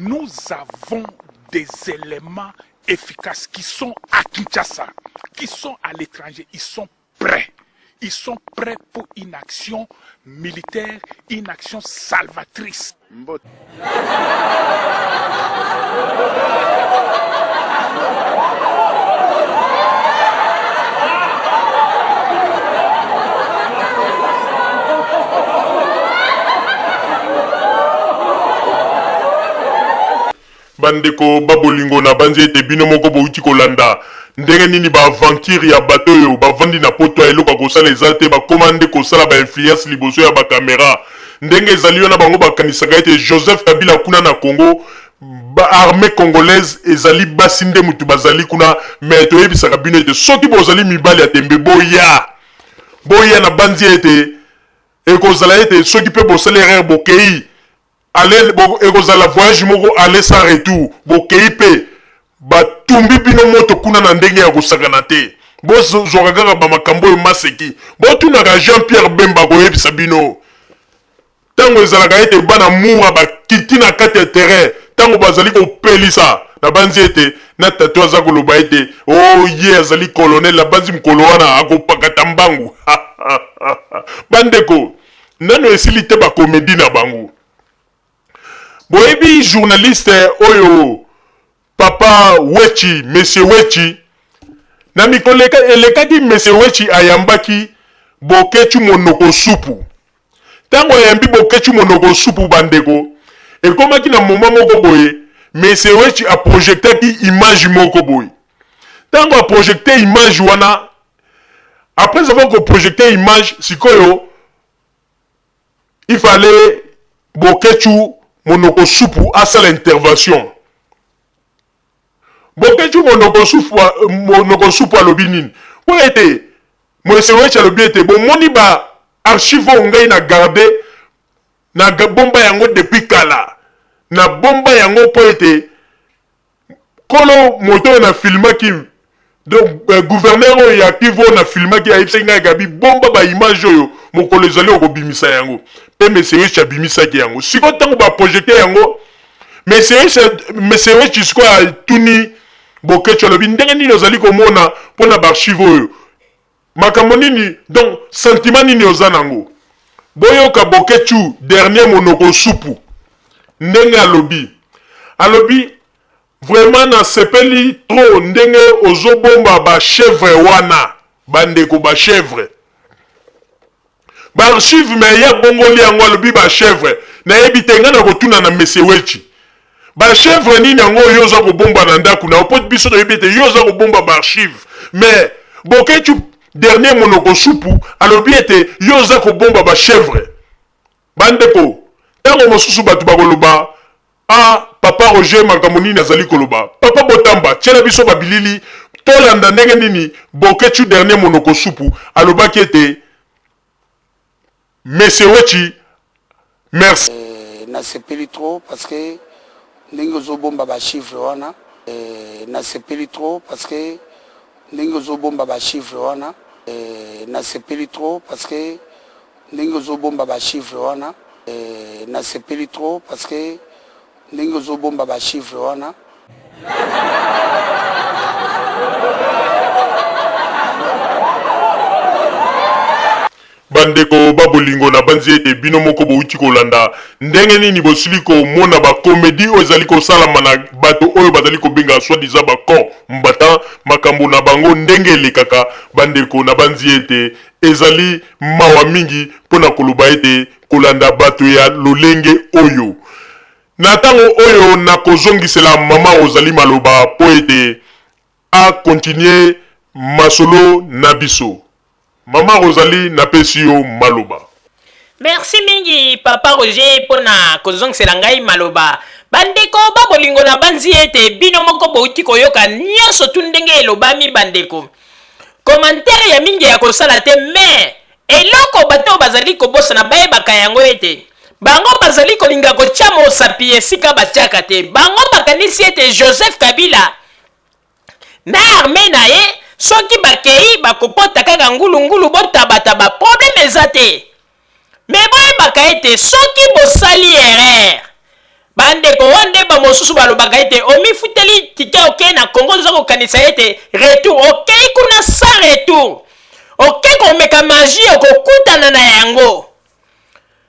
[SPEAKER 12] Nous avons des éléments efficaces qui sont à Kinshasa, qui sont à l'étranger. Ils sont prêts. Ils sont prêts pour une action militaire, une action salvatrice.
[SPEAKER 13] Mbote.
[SPEAKER 7] Bandeko ba bolingo, nabanzi ete bino moko bowuti kolanda ndenge nini ba aventure ya bato oyo bavandi na poto ya eloko ya kosala eza te, bakoma nde kosala ba influence liboso ya ba camera. Ndenge ezali wana bango bakanisaka ete Joseph Kabila kuna na Congo ba armee congolaise ezali basi nde mutu bazali kuna, mais toyebisaka bino ete soki bozali mibali ya tembe boya, boya nabanzi ete ekozala ete soki pe bosali erreur bokeyi Aller ekozala voyage moko aller sans retour bokeyi pe batumbi bino moto kuna na ndenge ya kosakana te bozwaka kaka ba makambo oyo maseki botunaka Jean Pierre Bemba akoyebisa bino ntango ezalaka ete bana mura bakiti na kati ya terrain ntango bazali kopelisa nabanzi ete na tatu aza koloba ete o oh, ye azali colonel nabanzi mokolo wana akopakata mbangu bandeko Nanu esili te ba comedie na bango. Boyebi journaliste oyo papa Wetchi, monsieur Wetchi, na mikolo elekaki monsieur Wetchi ayambaki Boketshu monoko supu. Tango ayambi Boketshu monoko supu bandeko, ekomaki na moment moko boye monsieur Wetchi a projectaki image moko boye. Tango a projecte image wana Après avoir ko projecter image sikoyo il fallait Boketshu monoko supu asala intervention. Boketshu monoko supu monoko supu alobi nini? Po ete Moise Wetshi alobi ete bomoni ba archive oyo ngai na garder na bomba yango depuis kala na bomba yango po ete Kolo moto oyo na filmaki donc euh, gouverneur oyo ya Kivu oyo na filmaki ayebisaki ngai Gabi bomba ba image oyo mokolo ezali okobimisa yango mpe monsieur Rich abimisaki yango sikoyo ntango ba projecte yango monsieur Rich monsieur Rich sikoyo atuni Boketshu alobi ndenge nini ozali komona mpo na ba archive oyo makambo nini donc sentiment nini oza nango boyoka Boketshu dernier monoko supu ndenge alobi alobi vraiment nasepeli trop ndenge ozobomba ba chevre wana bandeko ba chevre ba archive me ye abongoli yango alobi ba chevre nayebi te ngai nakotuna na monsieur Welchi ba chevre nini yango oyo oza kobomba na ndako na yo mpo biso toyebi ete yo oza kobomba ba archive mais Boketshu dernier monoko supu alobi ete yo oza kobomba ba chevre bandeko ntango mosusu bato bakoloba ah papa Roger makambo nini azali koloba papa Botamba tiela biso babilili tolanda ndenge nini Boketshu dernier monoko supu alobaki ete Monsieur Wetshi merci.
[SPEAKER 14] Eh, nasepeli trop parce que ndenge ozobomba ba chiffre wana eh, nasepeli trop parce que ndenge ozobomba ba chiffre wana eh, nasepeli trop parce que ndenge ozobomba ba chiffre wana eh, nasepeli trop parce que ndenge ozobomba ba chiffre wana.
[SPEAKER 7] Bandeko ba bolingo, nabanzi ete bino moko bowuti kolanda ndenge nini bosili komona ba comedie oyo ezali kosalama na bato oyo bazali kobenga soit disant ba combattants, makambo na bango ndenge elekaka. Bandeko, nabanzi ete ezali mawa mingi mpo na koloba ete kolanda bato ya lolenge oyo. Na ntango oyo nakozongisela mama Rosalie maloba mpo ete a continuer masolo na biso. Mama Rosalie napesi yo maloba.
[SPEAKER 2] Merci mingi papa Roger pona kozongisela ngai maloba. Bandeko ba bolingo nabanzi ete bino moko bowuti koyoka nionso tu ndenge elobami bandeko. Commentaire ya mingi ya kosala te mais eloko bato oyo bazali kobosana bayebaka yango ete bango bazali kolinga kotia mosapi esika batiaka te. Bango bakanisi ete Joseph Kabila na armee na ye soki bakei bakokota kaka ngulu ngulu botabataba problème eza te. Mais boyebaka ete soki bosali erreur bandeko wana nde bamosusu balobaka ete omifuteli tike okei na Congo oza kokanisa ete retour okei kuna sans retour okei komeka magie okokutana na yango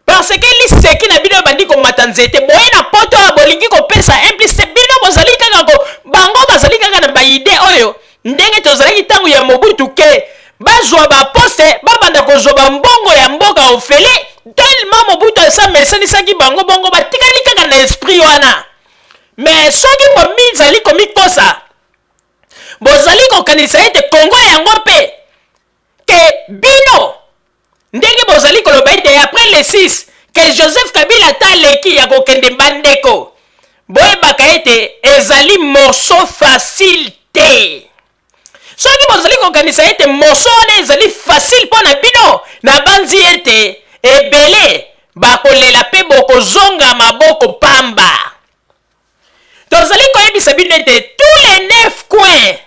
[SPEAKER 2] parce que liseki na bino ebandi komata nzete boye na poto awa bolingi kopesa implice bino bozali kaka ko bango bazali kaka na baide oyo ndenge tozalaki ntango ya Mobutu ke bazwa ba poste babanda kozwa ba mbongo ya mboka ofele tellement Mobutu asamesanisaki bango bongo batikali kaka na esprit wana. Mais soki bomizali komikosa, bozali kokanisa ete Congo yango mpe ke bino ndenge bozali koloba ete après le 6 ke Joseph Kabila ata aleki ya kokende, bandeko, boyebaka ete ezali morceau facile te. Soki bozali kokanisa ete morceau wana ezali facile mpo na bino, nabanzi ete ebele bakolela mpe bokozonga maboko pamba. Tozali koyebisa bino ete tous les 9 coins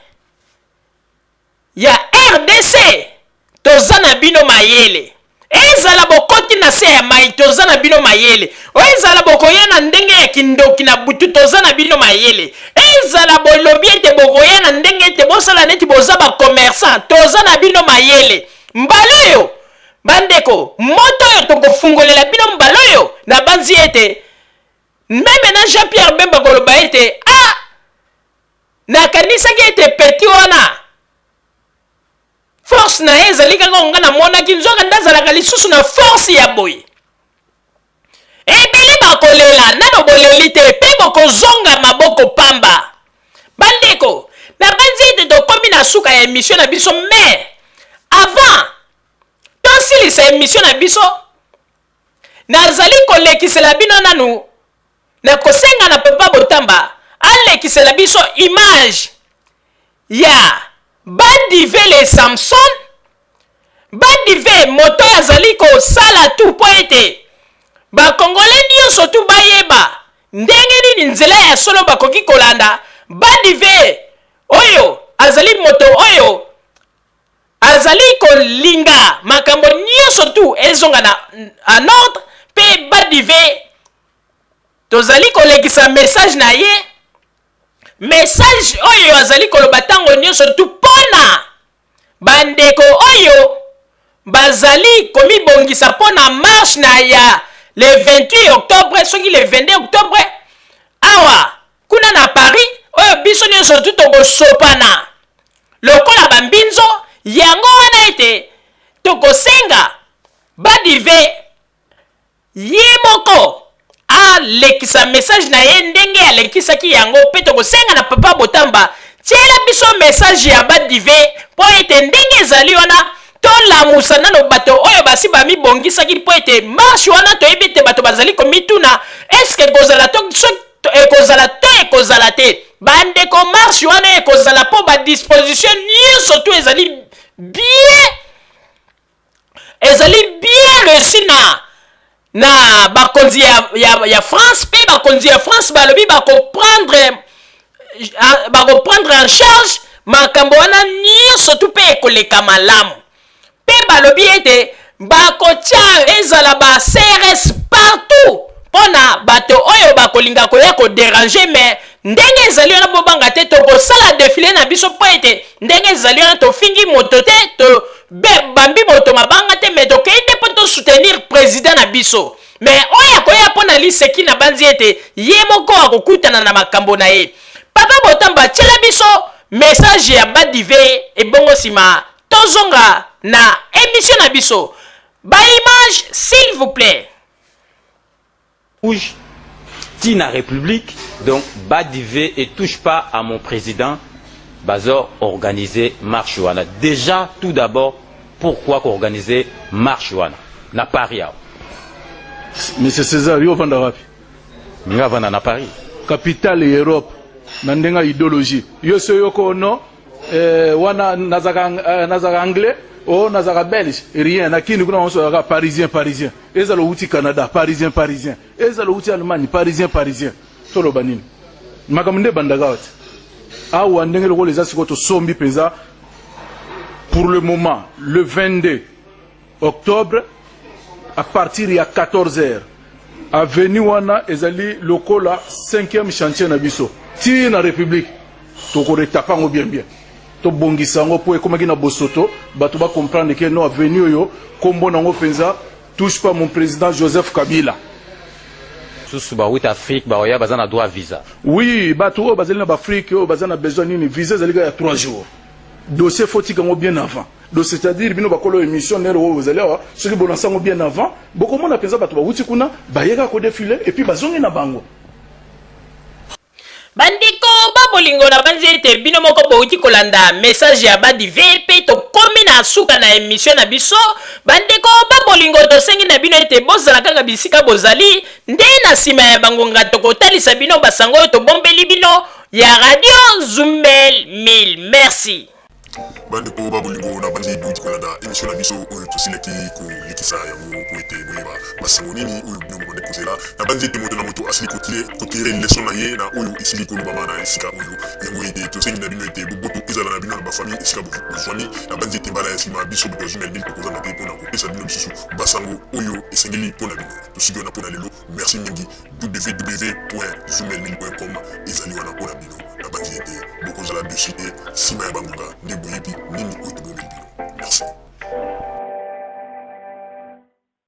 [SPEAKER 2] ya rdc toza na bino mayele. Ezala bokoti na se ya mai, toza na bino mayele. Ezala bokoya na ndenge ya kindoki na butu, toza na bino mayele. Ezala bolobi ete bokoya na ndenge ete bosala neti boza bacommerçant, toza na bino mayele. Mbala oyo bandeko, moto oyo tokofungolela bino mbala oyo, nabanzi ete meme na Jean Pierre Bemba koloba ete a ah, nakanisaki ete petit wana force na ye ezali kaka nga namonaki, nzoka nde azalaka lisusu na force ya boye. Ebele bakolela nano boleli te mpe bokozonga maboko pamba. Bandeko, nabanzi ete tokomi na suka ya emission na biso, mais avant tosilisa emission na biso, nazali kolekisela bino nanu na kosenga na Papa Botamba alekisela biso image ya Badivele Samson. Badive moto oyo azali kosala tu mpo ete bakongole nyonso tu bayeba ndenge nini nzela ya solo bakoki kolanda. Badive oyo azali moto oyo azali kolinga makambo nyonso tu ezonga na en ordre, mpe Badive tozali kolekisa message na ye, message oyo azali koloba ntango nyonso tu mpona bandeko oyo bazali komibongisa mpona marche na ya le 28 octobre, soki le 22 octobre awa kuna na Paris, oyo biso nyonso tu tokosopana lokola bambinzo. Yango wana ete tokosenga Badive ye moko alekisa message na ye ndenge alekisaki yango, mpe tokosenga na Papa Botamba, tiela biso message ya Badive mpo ete ndenge ezali wana tolamusa nano bato oyo basi bamibongisaki mpo ete marche wana toyebi ete bato bazali komituna eske ekozala to ekozala to ekozala te. Bandeko, marche wana ekozala mpo badisposition nyonso tu ezali bien, ezali bien reçu na bakonzi ya France, mpe bakonzi ya France balobi bakoprendre en charge makambo wana nyonso tu mpe ekoleka malamu, mpe balobi ete bakotia ezala ba CRS partout mpona bato oyo bakolinga koya kodéranger. Mais ndenge ezali wana, bobanga te, tokosala défilé na biso mpo ete ndenge ezali wana tofingi moto te, tobambi moto mabanga te, mais tokei nde mpo tosoutenir président na biso. Mais oyo akoya mpo na liseki, na banzi ete ye moko akokutana na makambo na ye. Papa Botamba, tiela biso message ya Badive, ebongo nsima tozonga na émission na biso. Ba image, s'il vous plaît.
[SPEAKER 15] Rouge Tina République, donc Badive et touche pas à mon président, bazo organiser marche wana. Déjà, tout d'abord, pourquoi organiser marche wana na Paris awa?
[SPEAKER 16] Monsieur César, yo ovanda wapi?
[SPEAKER 15] Nga vanda na Paris.
[SPEAKER 16] Capitale ya Europe na ndenge ya idéologie. Yo so yoko no wana nazaka anglais o nazaka belge, rien na kini kuna banso kaka parisien parisien. Ezala outi Canada, parisien parisien. Ezala outi Allemagne, parisien parisien. Toloba nini? Makambo nde ebandaka awa te. Awa ndenge lokola eza sikoyo, tosombi mpenza pour le moment le 22 octobre à partir ya 14 heures, avenue wana ezali lokola 5e chantier na biso ti na République. Tokoretaper yango bien bien, tobongisa yango mpo ekomaki na bosoto. Bato bacomprendre ke no avenue oyo nkombo nango mpenza touche pas mon président Joseph Kabila.
[SPEAKER 15] Susu bawuta Afrique baoya, baza na droit visa?
[SPEAKER 16] Oui, bato oyo bazali na baafrike oyo baza na besoin nini, visa ezali kaka ya 3 jours. Dossier faut tika yango bien avant. Donc c'est-à-dire bino bakolo émission nere oyo bozali awa, soki bolansa yango bien avant, bokomona mpenza bato bawuti kuna bayeka kodéfiler et puis bazongi na bango.
[SPEAKER 2] Bandeko ba bolingo nabanzi ete bino moko bowuti kolanda message ya Badive mpe tokomi na suka na emission na biso. Bandeko ba bolingo tosengi na bino ete bozala kaka bisika bozali nde na sima ya bangonga tokotalisa bino basango oyo tobombeli bino ya radio Zumbel 1000. Merci.
[SPEAKER 1] Bandeko ba bolingo na banzi bouti kolanda emission na biso oyo tosilaki kolekisa yango mpo ete boyeba basango nini oyo bino bobandaki kozela. Na banzi ete moto na moto asili kotire leson na ye na oyo esili kolobama na esika oyo. Yango ete tosengi na bino ete boboto ezala na bino na bafamille esika bozwami. Na banzi ete mbala ya nsima biso bato ya Zumel 1000 tokozanga te mpo na kopesa bino lisusu basango oyo esengeli mpo na bino. Tosuki wana mpo na lelo. Merci mingi. www.zoomelmil.com ezali wana mpo na bino. Nabanzi ete bokozala dessus te nsima ya bangonga nde boyebi nini oyo tobombeli bino. Merci.